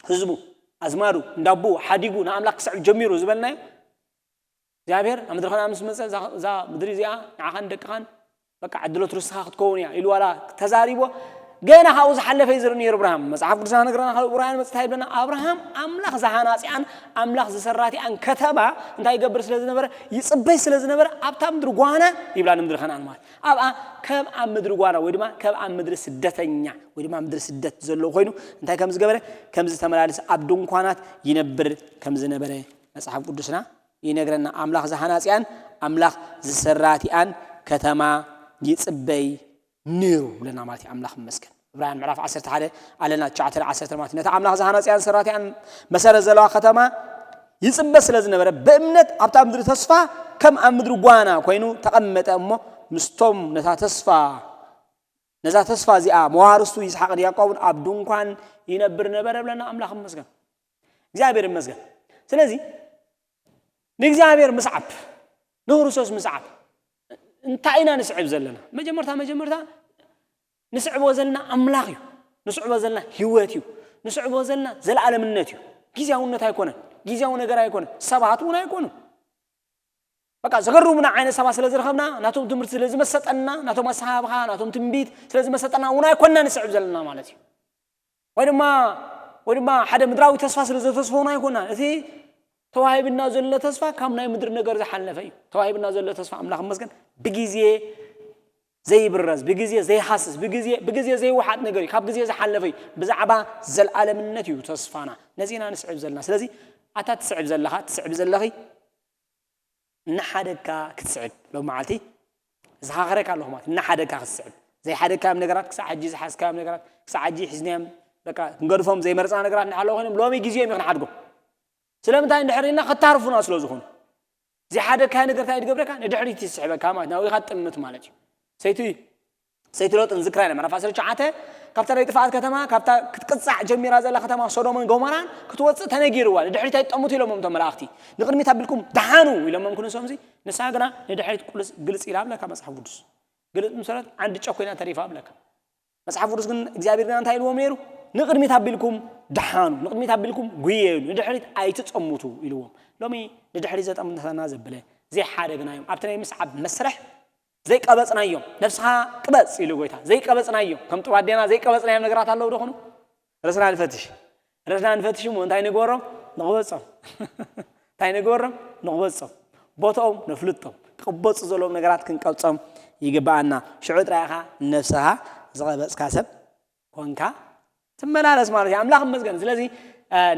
ህዝቡ ኣዝማዱ እንዳቦ ሓዲጉ ንኣምላኽ ክስዕብ ጀሚሩ ዝበልናዮ እግዚኣብሔር ኣብ ምድሪ ከነኣን ምስ መፀ እዛ ምድሪ እዚኣ ንዓኻን ደቅኻን በቃ ዕድሎት ርስኻ ክትከውን እያ ኢሉ ዋላ ተዛሪቦ ገና ካብኡ ዝሓለፈ እዩ ዝርኢ ነይሩ እብርሃም። መፅሓፍ ቅዱስና ነግረና ካብ እብራውያን መፅእ እንታይ ይብለና? ኣብርሃም ኣምላኽ ዝሃናፂኣን ኣምላኽ ዝሰራቲኣን ከተማ እንታይ ይገብር ስለ ዝነበረ? ይፅበይ ስለ ዝነበረ ኣብታ ምድሪ ጓና ይብላ ንምድሪ ከነኣን ማለት ኣብኣ ከም ኣብ ምድሪ ጓና ወይ ድማ ከም ኣብ ምድሪ ስደተኛ ወይ ድማ ምድሪ ስደት ዘለዎ ኮይኑ እንታይ ከም ዝገበረ ከም ዝተመላለሰ ኣብ ድንኳናት ይነብር ከም ዝነበረ መፅሓፍ ቅዱስና ይነግረና ኣምላኽ ዝሃናፅያን ኣምላኽ ዝሰራቲኣን ከተማ ይፅበይ ነይሩ ብለና ማለት እዩ። ኣምላኽ ይመስገን። ዕብራውያን ምዕራፍ ዓሰርተ ሓደ ኣለና ትሽዓተ ዓሰርተ ማለት ነቲ ኣምላኽ ዝሃናፅያን ሰራቲኣን መሰረት ዘለዋ ከተማ ይፅበ ስለ ዝነበረ ብእምነት ኣብታ ምድሪ ተስፋ ከም ኣብ ምድሪ ጓና ኮይኑ ተቐመጠ እሞ ምስቶም ነታ ተስፋ ነዛ ተስፋ እዚኣ መዋርስቱ ይስሓቅን ያዕቆብን ኣብ ድንኳን ይነብር ነበረ ብለና ኣምላኽ ይመስገን። እግዚኣብሔር ይመስገን። ስለዚ ንእግዚኣብሔር ምስዓብ ንክርስቶስ ምስዓብ እንታይ ኢና ንስዕብ ዘለና? መጀመርታ መጀመርታ ንስዕቦ ዘለና ኣምላኽ እዩ። ንስዕቦ ዘለና ህይወት እዩ። ንስዕቦ ዘለና ዘለኣለምነት እዩ። ግዜያውነት ኣይኮነን። ግዜያዊ ነገር ኣይኮነን። ሰባት እውን ኣይኮኑን። በቃ ዘገርሙና ዓይነት ሰባት ስለ ዝረኸብና ናቶም ትምህርቲ ስለ ዝመሰጠና ናቶም ኣሰሃብኻ ናቶም ትንቢት ስለ ዝመሰጠና እውን ኣይኮንና ንስዕብ ዘለና ማለት እዩ። ወይ ድማ ወይ ድማ ሓደ ምድራዊ ተስፋ ስለ ዘተስፈውና ኣይኮንና እቲ ተዋሂብና ዘሎ ተስፋ ካብ ናይ ምድሪ ነገር ዝሓለፈ እዩ። ተዋሂብና ዘሎ ተስፋ ኣምላኽ ይመስገን ብግዜ ዘይብረዝ፣ ብግዜ ዘይሃስስ፣ ብግዜ ብግዜ ዘይወሓጥ ነገር እዩ። ካብ ግዜ ዝሓለፈ እዩ። ብዛዕባ ዘልኣለምነት እዩ ተስፋና። ነዚና ንስዕብ ዘለና። ስለዚ ኣታ ትስዕብ ዘለኻ፣ ትስዕብ ዘለኺ፣ እናሓደግካ ክትስዕብ ሎም መዓልቲ ዝኻኸረካ ኣለኹ ማለት እናሓደግካ ክትስዕብ። ዘይሓደግካዮም ነገራት ክሳዕ ሕጂ ዝሓዝካዮም ነገራት ክሳዕ ሕጂ ሒዝናዮም በቃ ክንገድፎም ዘይመርፅና ነገራት እናሃለዉ ኮይኖም ሎሚ ግዜ እዮም ክንሓድጎም። ስለምንታይ እንድሕር ኢልና ክታርፉና ስለ ዝኾኑ። ዘይሓደግካዮ ነገር እንታይ ትገብረካ? ንድሕሪት ይስሕበካ ማለት ናብኡ ኢኻ ትጥምት ማለት እዩ። ሰይቲ ሰይቲ ሎጥ ንዝክራ ኢና ምዕራፍ ዓሰርተ ትሽዓተ፣ ካብታ ናይ ጥፍኣት ከተማ ካብታ ክትቅጻዕ ጀሚራ ዘላ ከተማ ሶዶምን ጎሞራን ክትወጽእ ተነጊርዋ። ንድሕሪት ኣይትጠምቱ ኢሎሞም እቶም መላእኽቲ። ንቕድሚት ኣቢልኩም ደሓኑ ኢሎሞም ክንሶምሲ ንሳ ግና ንድሕሪት ቁልስ ግልጽ ኢላ ኣብለካ መጽሓፍ ቅዱስ። ግልጽ ምሰረት ዓንዲ ጨኮይና ተሪፋ ኣብለካ። መጽሓፍ ቅዱስ ግን እግዚኣብሔር ግና እንታይ ኢልዎም ነይሩ? ንቕድሚት ኣቢልኩም ደሓኑ፣ ንቕድሚት ኣቢልኩም ጉየዩ፣ ንድሕሪት ኣይትጸምቱ ኢልዎም። ሎሚ ንድሕሪት ዘጠምተና ዘበለ ዘይሓደግናዮም ኣብቲ ናይ ምስዓብ መስርሕ ዘይቀበጽናዮም። ነፍስኻ ቅበጽ ኢሉ ጎይታ። ዘይቀበጽናዮም ከም ጥባዴና ዘይቀበጽናዮም ነገራት ኣለዉ ዶ ኾኑ? ርእስና ንፈትሽ። ርእስና ንፈትሽ እሞ እንታይ ንግበሮም? ንቕበጾም። እንታይ ንግበሮም? ንቕበጾም። ቦታኦም ነፍልጦም። ክቕበጹ ዘለዎም ነገራት ክንቀብጾም ይግብኣና። ሽዑ ጥራይ ኢኻ ንነፍስኻ ዝቐበጽካ ሰብ ኮንካ ትመላለስ ማለት እዩ። ኣምላኽ ይመስገን። ስለዚ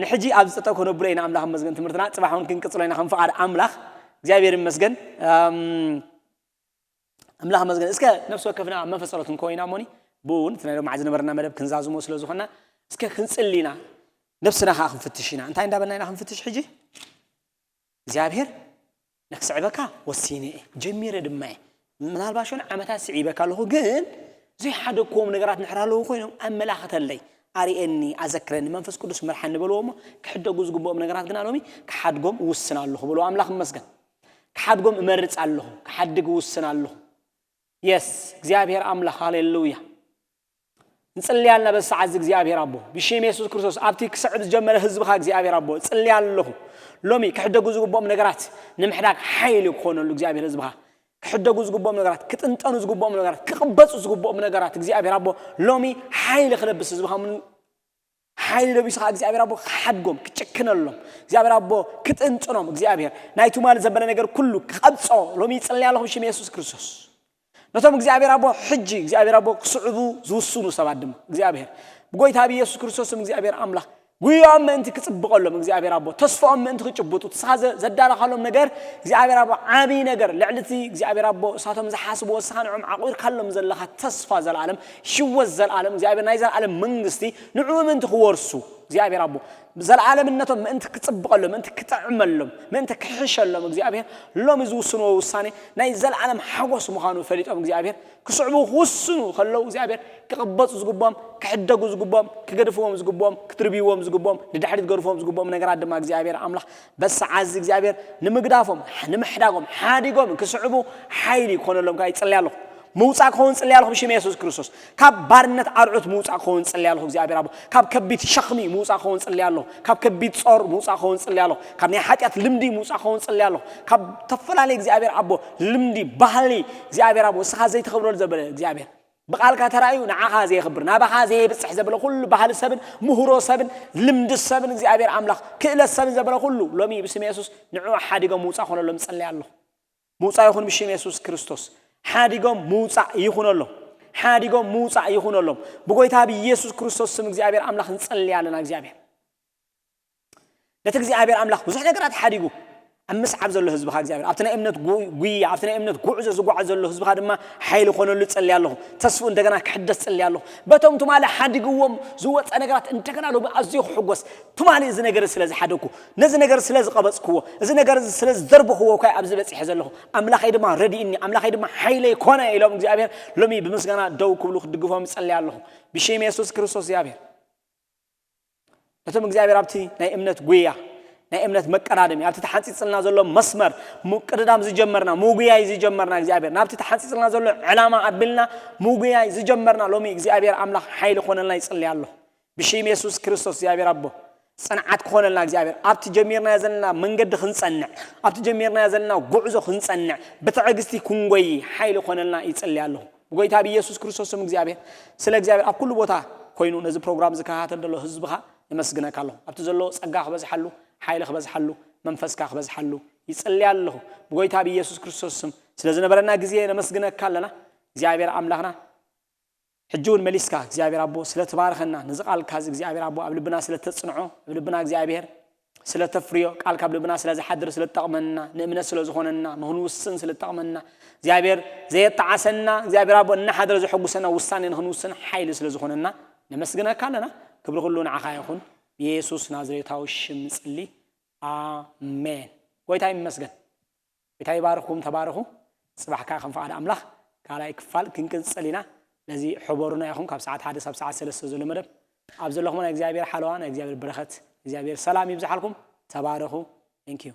ንሕጂ ኣብዚ ጠጠው ከነብሎ ኢና። ኣምላኽ ይመስገን። ትምህርትና ጽባሕ እውን ክንቅጽሎ ኢና ከም ፍቓድ ኣምላኽ። እግዚኣብሔር ይመስገን። ኣምላኽ ይመስገን። እስከ ነፍሲ ወከፍና ኣብ መንፈስ ጸሎት ክንከውን ኢና እሞኒ ብኡ ነቲ ናይ ሎማዕ ዝነበረና መደብ ክንዛዝሞ ስለ ዝኾንና እስከ ክንጽሊ ኢና። ነፍስና ከኣ ክንፍትሽ ኢና። እንታይ እንዳበልና ኢና ክንፍትሽ ሕጂ? እግዚኣብሔር ንክስዕበካ ወሲነ እየ፣ ጀሚረ ድማ እየ። ምናልባሽ እውን ዓመታት ስዒበካ ኣለኹ፣ ግን ዘይሓደግክዎም ነገራት እንድሕር ኣለዉ ኮይኖም ኣመላኽተለይ፣ ኣርእየኒ፣ ኣዘክረኒ፣ መንፈስ ቅዱስ ምርሓኒ በልዎ እሞ ክሕደጉ ዝግብኦም ነገራት ግና ሎሚ ክሓድጎም እውስን ኣለኹ በልዎ። ኣምላኽ ይመስገን። ክሓድጎም እመርጽ ኣለኹ፣ ክሓድግ እውስን ኣለኹ። የስ እግዚኣብሔር ኣምላኽ ሃሌሉያ። ንጽልያልና በሰዓት እግዚኣብሔር ኣቦ ብሽም የሱስ ክርስቶስ ኣብቲ ክስዕብ ዝጀመረ ህዝብኻ እግዚኣብሔር ኣቦ ጽልያ ኣለኹ። ሎሚ ክሕደጉ ዝግብኦም ነገራት ንምሕዳግ ሓይሊ ክኾነሉ እግዚኣብሔር ህዝብኻ ክሕደጉ ዝግብኦም ነገራት ክጥንጠኑ ዝግብኦም ነገራት ክቕበጹ ዝግብኦም ነገራት እግዚኣብሔር ኣቦ ሎሚ ሓይሊ ክለብስ ህዝብኻ ሓይሊ ለቢስኻ እግዚኣብሔር ኣቦ ክሓድጎም ክጭክነሎም እግዚኣብሔር ኣቦ ክጥንጥኖም እግዚኣብሔር ናይ ትማሊ ዘበለ ነገር ኩሉ ክቐብጾ ሎሚ ይጽልያ ኣለኹ ብሽም የሱስ ክርስቶስ። ነቶም እግዚኣብሔር ኣቦ ሕጂ እግዚኣብሔር ኣቦ ክስዕቡ ዝውስኑ ሰባት ድማ እግዚኣብሔር ብጎይታ ብኢየሱስ ክርስቶስም እግዚኣብሔር ኣምላኽ ጉያኦም ምእንቲ ክጽብቐሎም እግዚኣብሔር ኣቦ ተስፋኦም ምእንቲ ክጭብጡ ንስኻ ዘዳለኻሎም ነገር እግዚኣብሔር ኣቦ ዓብዪ ነገር ልዕሊ እቲ እግዚኣብሔር ኣቦ እሳቶም ዝሓስብዎ ንስኻ ንዕኦም ዓቑርካሎም ዘለኻ ተስፋ ዘለኣለም ህይወት ዘለኣለም እግዚኣብሔር ናይ ዘለኣለም መንግስቲ ንዕኡ ምእንቲ ክወርሱ እግዚኣብሔር ኣቦ ዘለኣለምነቶም ምእንቲ ክጽብቐሎም ምእንቲ ክጥዕመሎም ምእንቲ ክሕሸሎም እግዚኣብሔር ሎሚ ዝውስንዎ ውሳኔ ናይ ዘለኣለም ሓጎስ ምዃኑ ፈሊጦም እግዚኣብሔር ክስዕቡ ክውስኑ ከለዉ እግዚኣብሔር ክቕበጹ ዝግብኦም ክሕደጉ ዝግብኦም ክገድፍዎም ዝግብኦም ክትርብይዎም ዝግብኦም ንድሕሪት ገድፍዎም ዝግብኦም ነገራት ድማ እግዚኣብሔር ኣምላኽ በሰዓዚ እግዚኣብሔር ንምግዳፎም ንምሕዳጎም ሓዲጎም ክስዕቡ ሓይሊ ክኾነሎም ከዓ ይጽልያ ኣለኹ። ምውፃእ ክኸውን ፅልያ ኣለኹ ብሽም የሱስ ክርስቶስ። ካብ ባርነት ኣርዑት ምውፃእ ክኸውን ፅልያ ኣለኹ እግዚኣብሔር ኣቦ። ካብ ከቢድ ሸኽሚ ምውፃእ ክኸውን ፅልያ ኣለኹ። ካብ ከቢድ ጾር ምውፃእ ክኸውን ፅልያ ኣለኹ። ካብ ናይ ሓጢኣት ልምዲ ምውፃእ ክኸውን ፅልያ ኣለኹ። ካብ ተፈላለየ እግዚኣብሔር ኣቦ ልምዲ ባህሊ እግዚኣብሔር ኣቦ እስኻ ዘይተኸብረሉ ዘበለ እግዚኣብሔር ብቓልካ ተራእዩ ንዓኻ ዘየኽብር ናባኻ ዘየብፅሕ ዘበለ ኩሉ ባህሊ ሰብን ምህሮ ሰብን ልምዲ ሰብን እግዚኣብሔር ኣምላኽ ክእለት ሰብን ዘበለ ኩሉ ሎሚ ብስም የሱስ ንዕኡ ሓዲጎም ምውፃእ ክኾነሎም ፅልያ ኣለኹ። ምውፃእ ይኹን ብሽም የሱስ ክርስቶስ። ሓዲጎም ምውፃእ ይኹነሎም። ሓዲጎም ምውፃእ ይኹነሎም። ብጎይታ ብኢየሱስ ክርስቶስ ስም እግዚኣብሔር ኣምላኽ ንፅሊ ኣለና እግዚኣብሔር ነቲ እግዚኣብሔር ኣምላኽ ብዙሕ ነገራት ሓዲጉ ኣብ ምስዓብ ዘሎ ህዝብኻ እግዚኣብሔር ኣብቲ ናይ እምነት ጉያ ኣብቲ ናይ እምነት ጉዕዞ ዝጓዓዝ ዘሎ ህዝብኻ ድማ ሓይሊ ኮነሉ ይፅሊ ኣለኹ። ተስፉ እንደገና ክሕደስ ፅሊ ኣለኹ። በቶም ትማሊ ሓዲግዎም ዝወፀ ነገራት እንደገና ሎሚ ኣዝዮ ክሕጎስ ትማሊ እዚ ነገር ስለ ዝሓደግኩ ነዚ ነገር ስለ ዝቐበፅክዎ እዚ ነገር ስለ ዝደርብኽዎ እኳ ኣብዚ በፂሐ ዘለኹ ኣምላኸይ ድማ ረድእኒ ኣምላኸይ ድማ ሓይለይ ኮነ ኢሎም እግዚኣብሔር ሎሚ ብምስጋና ደው ክብሉ ክድግፎም ይፀልያ ኣለኹ። ብሽም የሱስ ክርስቶስ እግዚኣብሔር ነቶም እግዚኣብሔር ኣብቲ ናይ እምነት ጉያ ናይ እምነት መቀዳደሚ ኣብቲ ተሓንፂፅልና ዘሎ መስመር ምቅድዳም ዝጀመርና ምጉያይ ዝጀመርና እግዚኣብሔር ናብቲ ተሓንፂፅልና ዘሎ ዕላማ ኣቢልና ምጉያይ ዝጀመርና ሎሚ እግዚኣብሔር ኣምላኽ ሓይሊ ኮነልና ይፅልያ ኣለኹ። ብሽም የሱስ ክርስቶስ እግዚኣብሔር ኣቦ ፅንዓት ክኾነልና እግዚኣብሔር ኣብቲ ጀሚርናዮ ዘለና መንገዲ ክንፀንዕ ኣብቲ ጀሚርናዮ ዘለና ጉዕዞ ክንፀንዕ ብትዕግስቲ ክንጎይ ሓይሊ ኮነልና ይፅሊ ኣለኹ። ብጎይታ ብኢየሱስ ክርስቶስ ስም እግዚኣብሔር ስለ እግዚኣብሔር ኣብ ኩሉ ቦታ ኮይኑ ነዚ ፕሮግራም ዝከታተል ዘሎ ህዝብኻ የመስግነካ ኣለኹ። ኣብቲ ዘለዎ ፀጋ ክበዝሓሉ ሓይሊ ክበዝሓሉ መንፈስካ ክበዝሓሉ ይጽልይ ኣለኹ። ብጎይታ ብኢየሱስ ክርስቶስ ስም ስለ ዝነበረና ግዜ ነመስግነካ ኣለና እግዚኣብሔር ኣምላኽና። ሕጂ እውን መሊስካ እግዚኣብሔር ኣቦ ስለ ትባርኸና፣ ነዚ ቃልካ እዚ እግዚኣብሔር ኣቦ ኣብ ልብና ስለ ተጽንዖ፣ ኣብ ልብና እግዚኣብሔር ስለ ተፍርዮ፣ ቃልካ ኣብ ልብና ስለ ዝሓድር ስለ ትጠቕመና፣ ንእምነት ስለ ዝኾነና፣ ንኽንውስን ስለ ትጠቕመና፣ እግዚኣብሔር ዘየጣዓሰና እግዚኣብሔር ኣቦ እናሓደረ ዘሐጉሰና ውሳኔ ንኽንውስን ሓይሊ ስለ ዝኾነና ነመስግነካ ኣለና። ክብሪ ኩሉ ንዓኻ ይኹን። ብየሱስ ናዝሬታዊ ሽም ንጽሊ። ኣሜን። ጎይታ ይመስገን። ጎይታ ይባርኽኩም። ተባረኹ። ጽባሕ ከኣ ከም ፍቓድ ኣምላኽ ካልኣይ ክፋል ክንቅጽል ኢና። ነዚ ሕበሩና ኢኹም ካብ ሰዓት ሓደ ሳብ ሰዓት ሰለስተ ዘሎ መደብ ኣብ ዘለኹም ናይ እግዚኣብሔር ሓለዋ ናይ እግዚኣብሔር በረኸት እግዚኣብሔር ሰላም ይብዝሓልኩም። ተባረኹ። Thank you።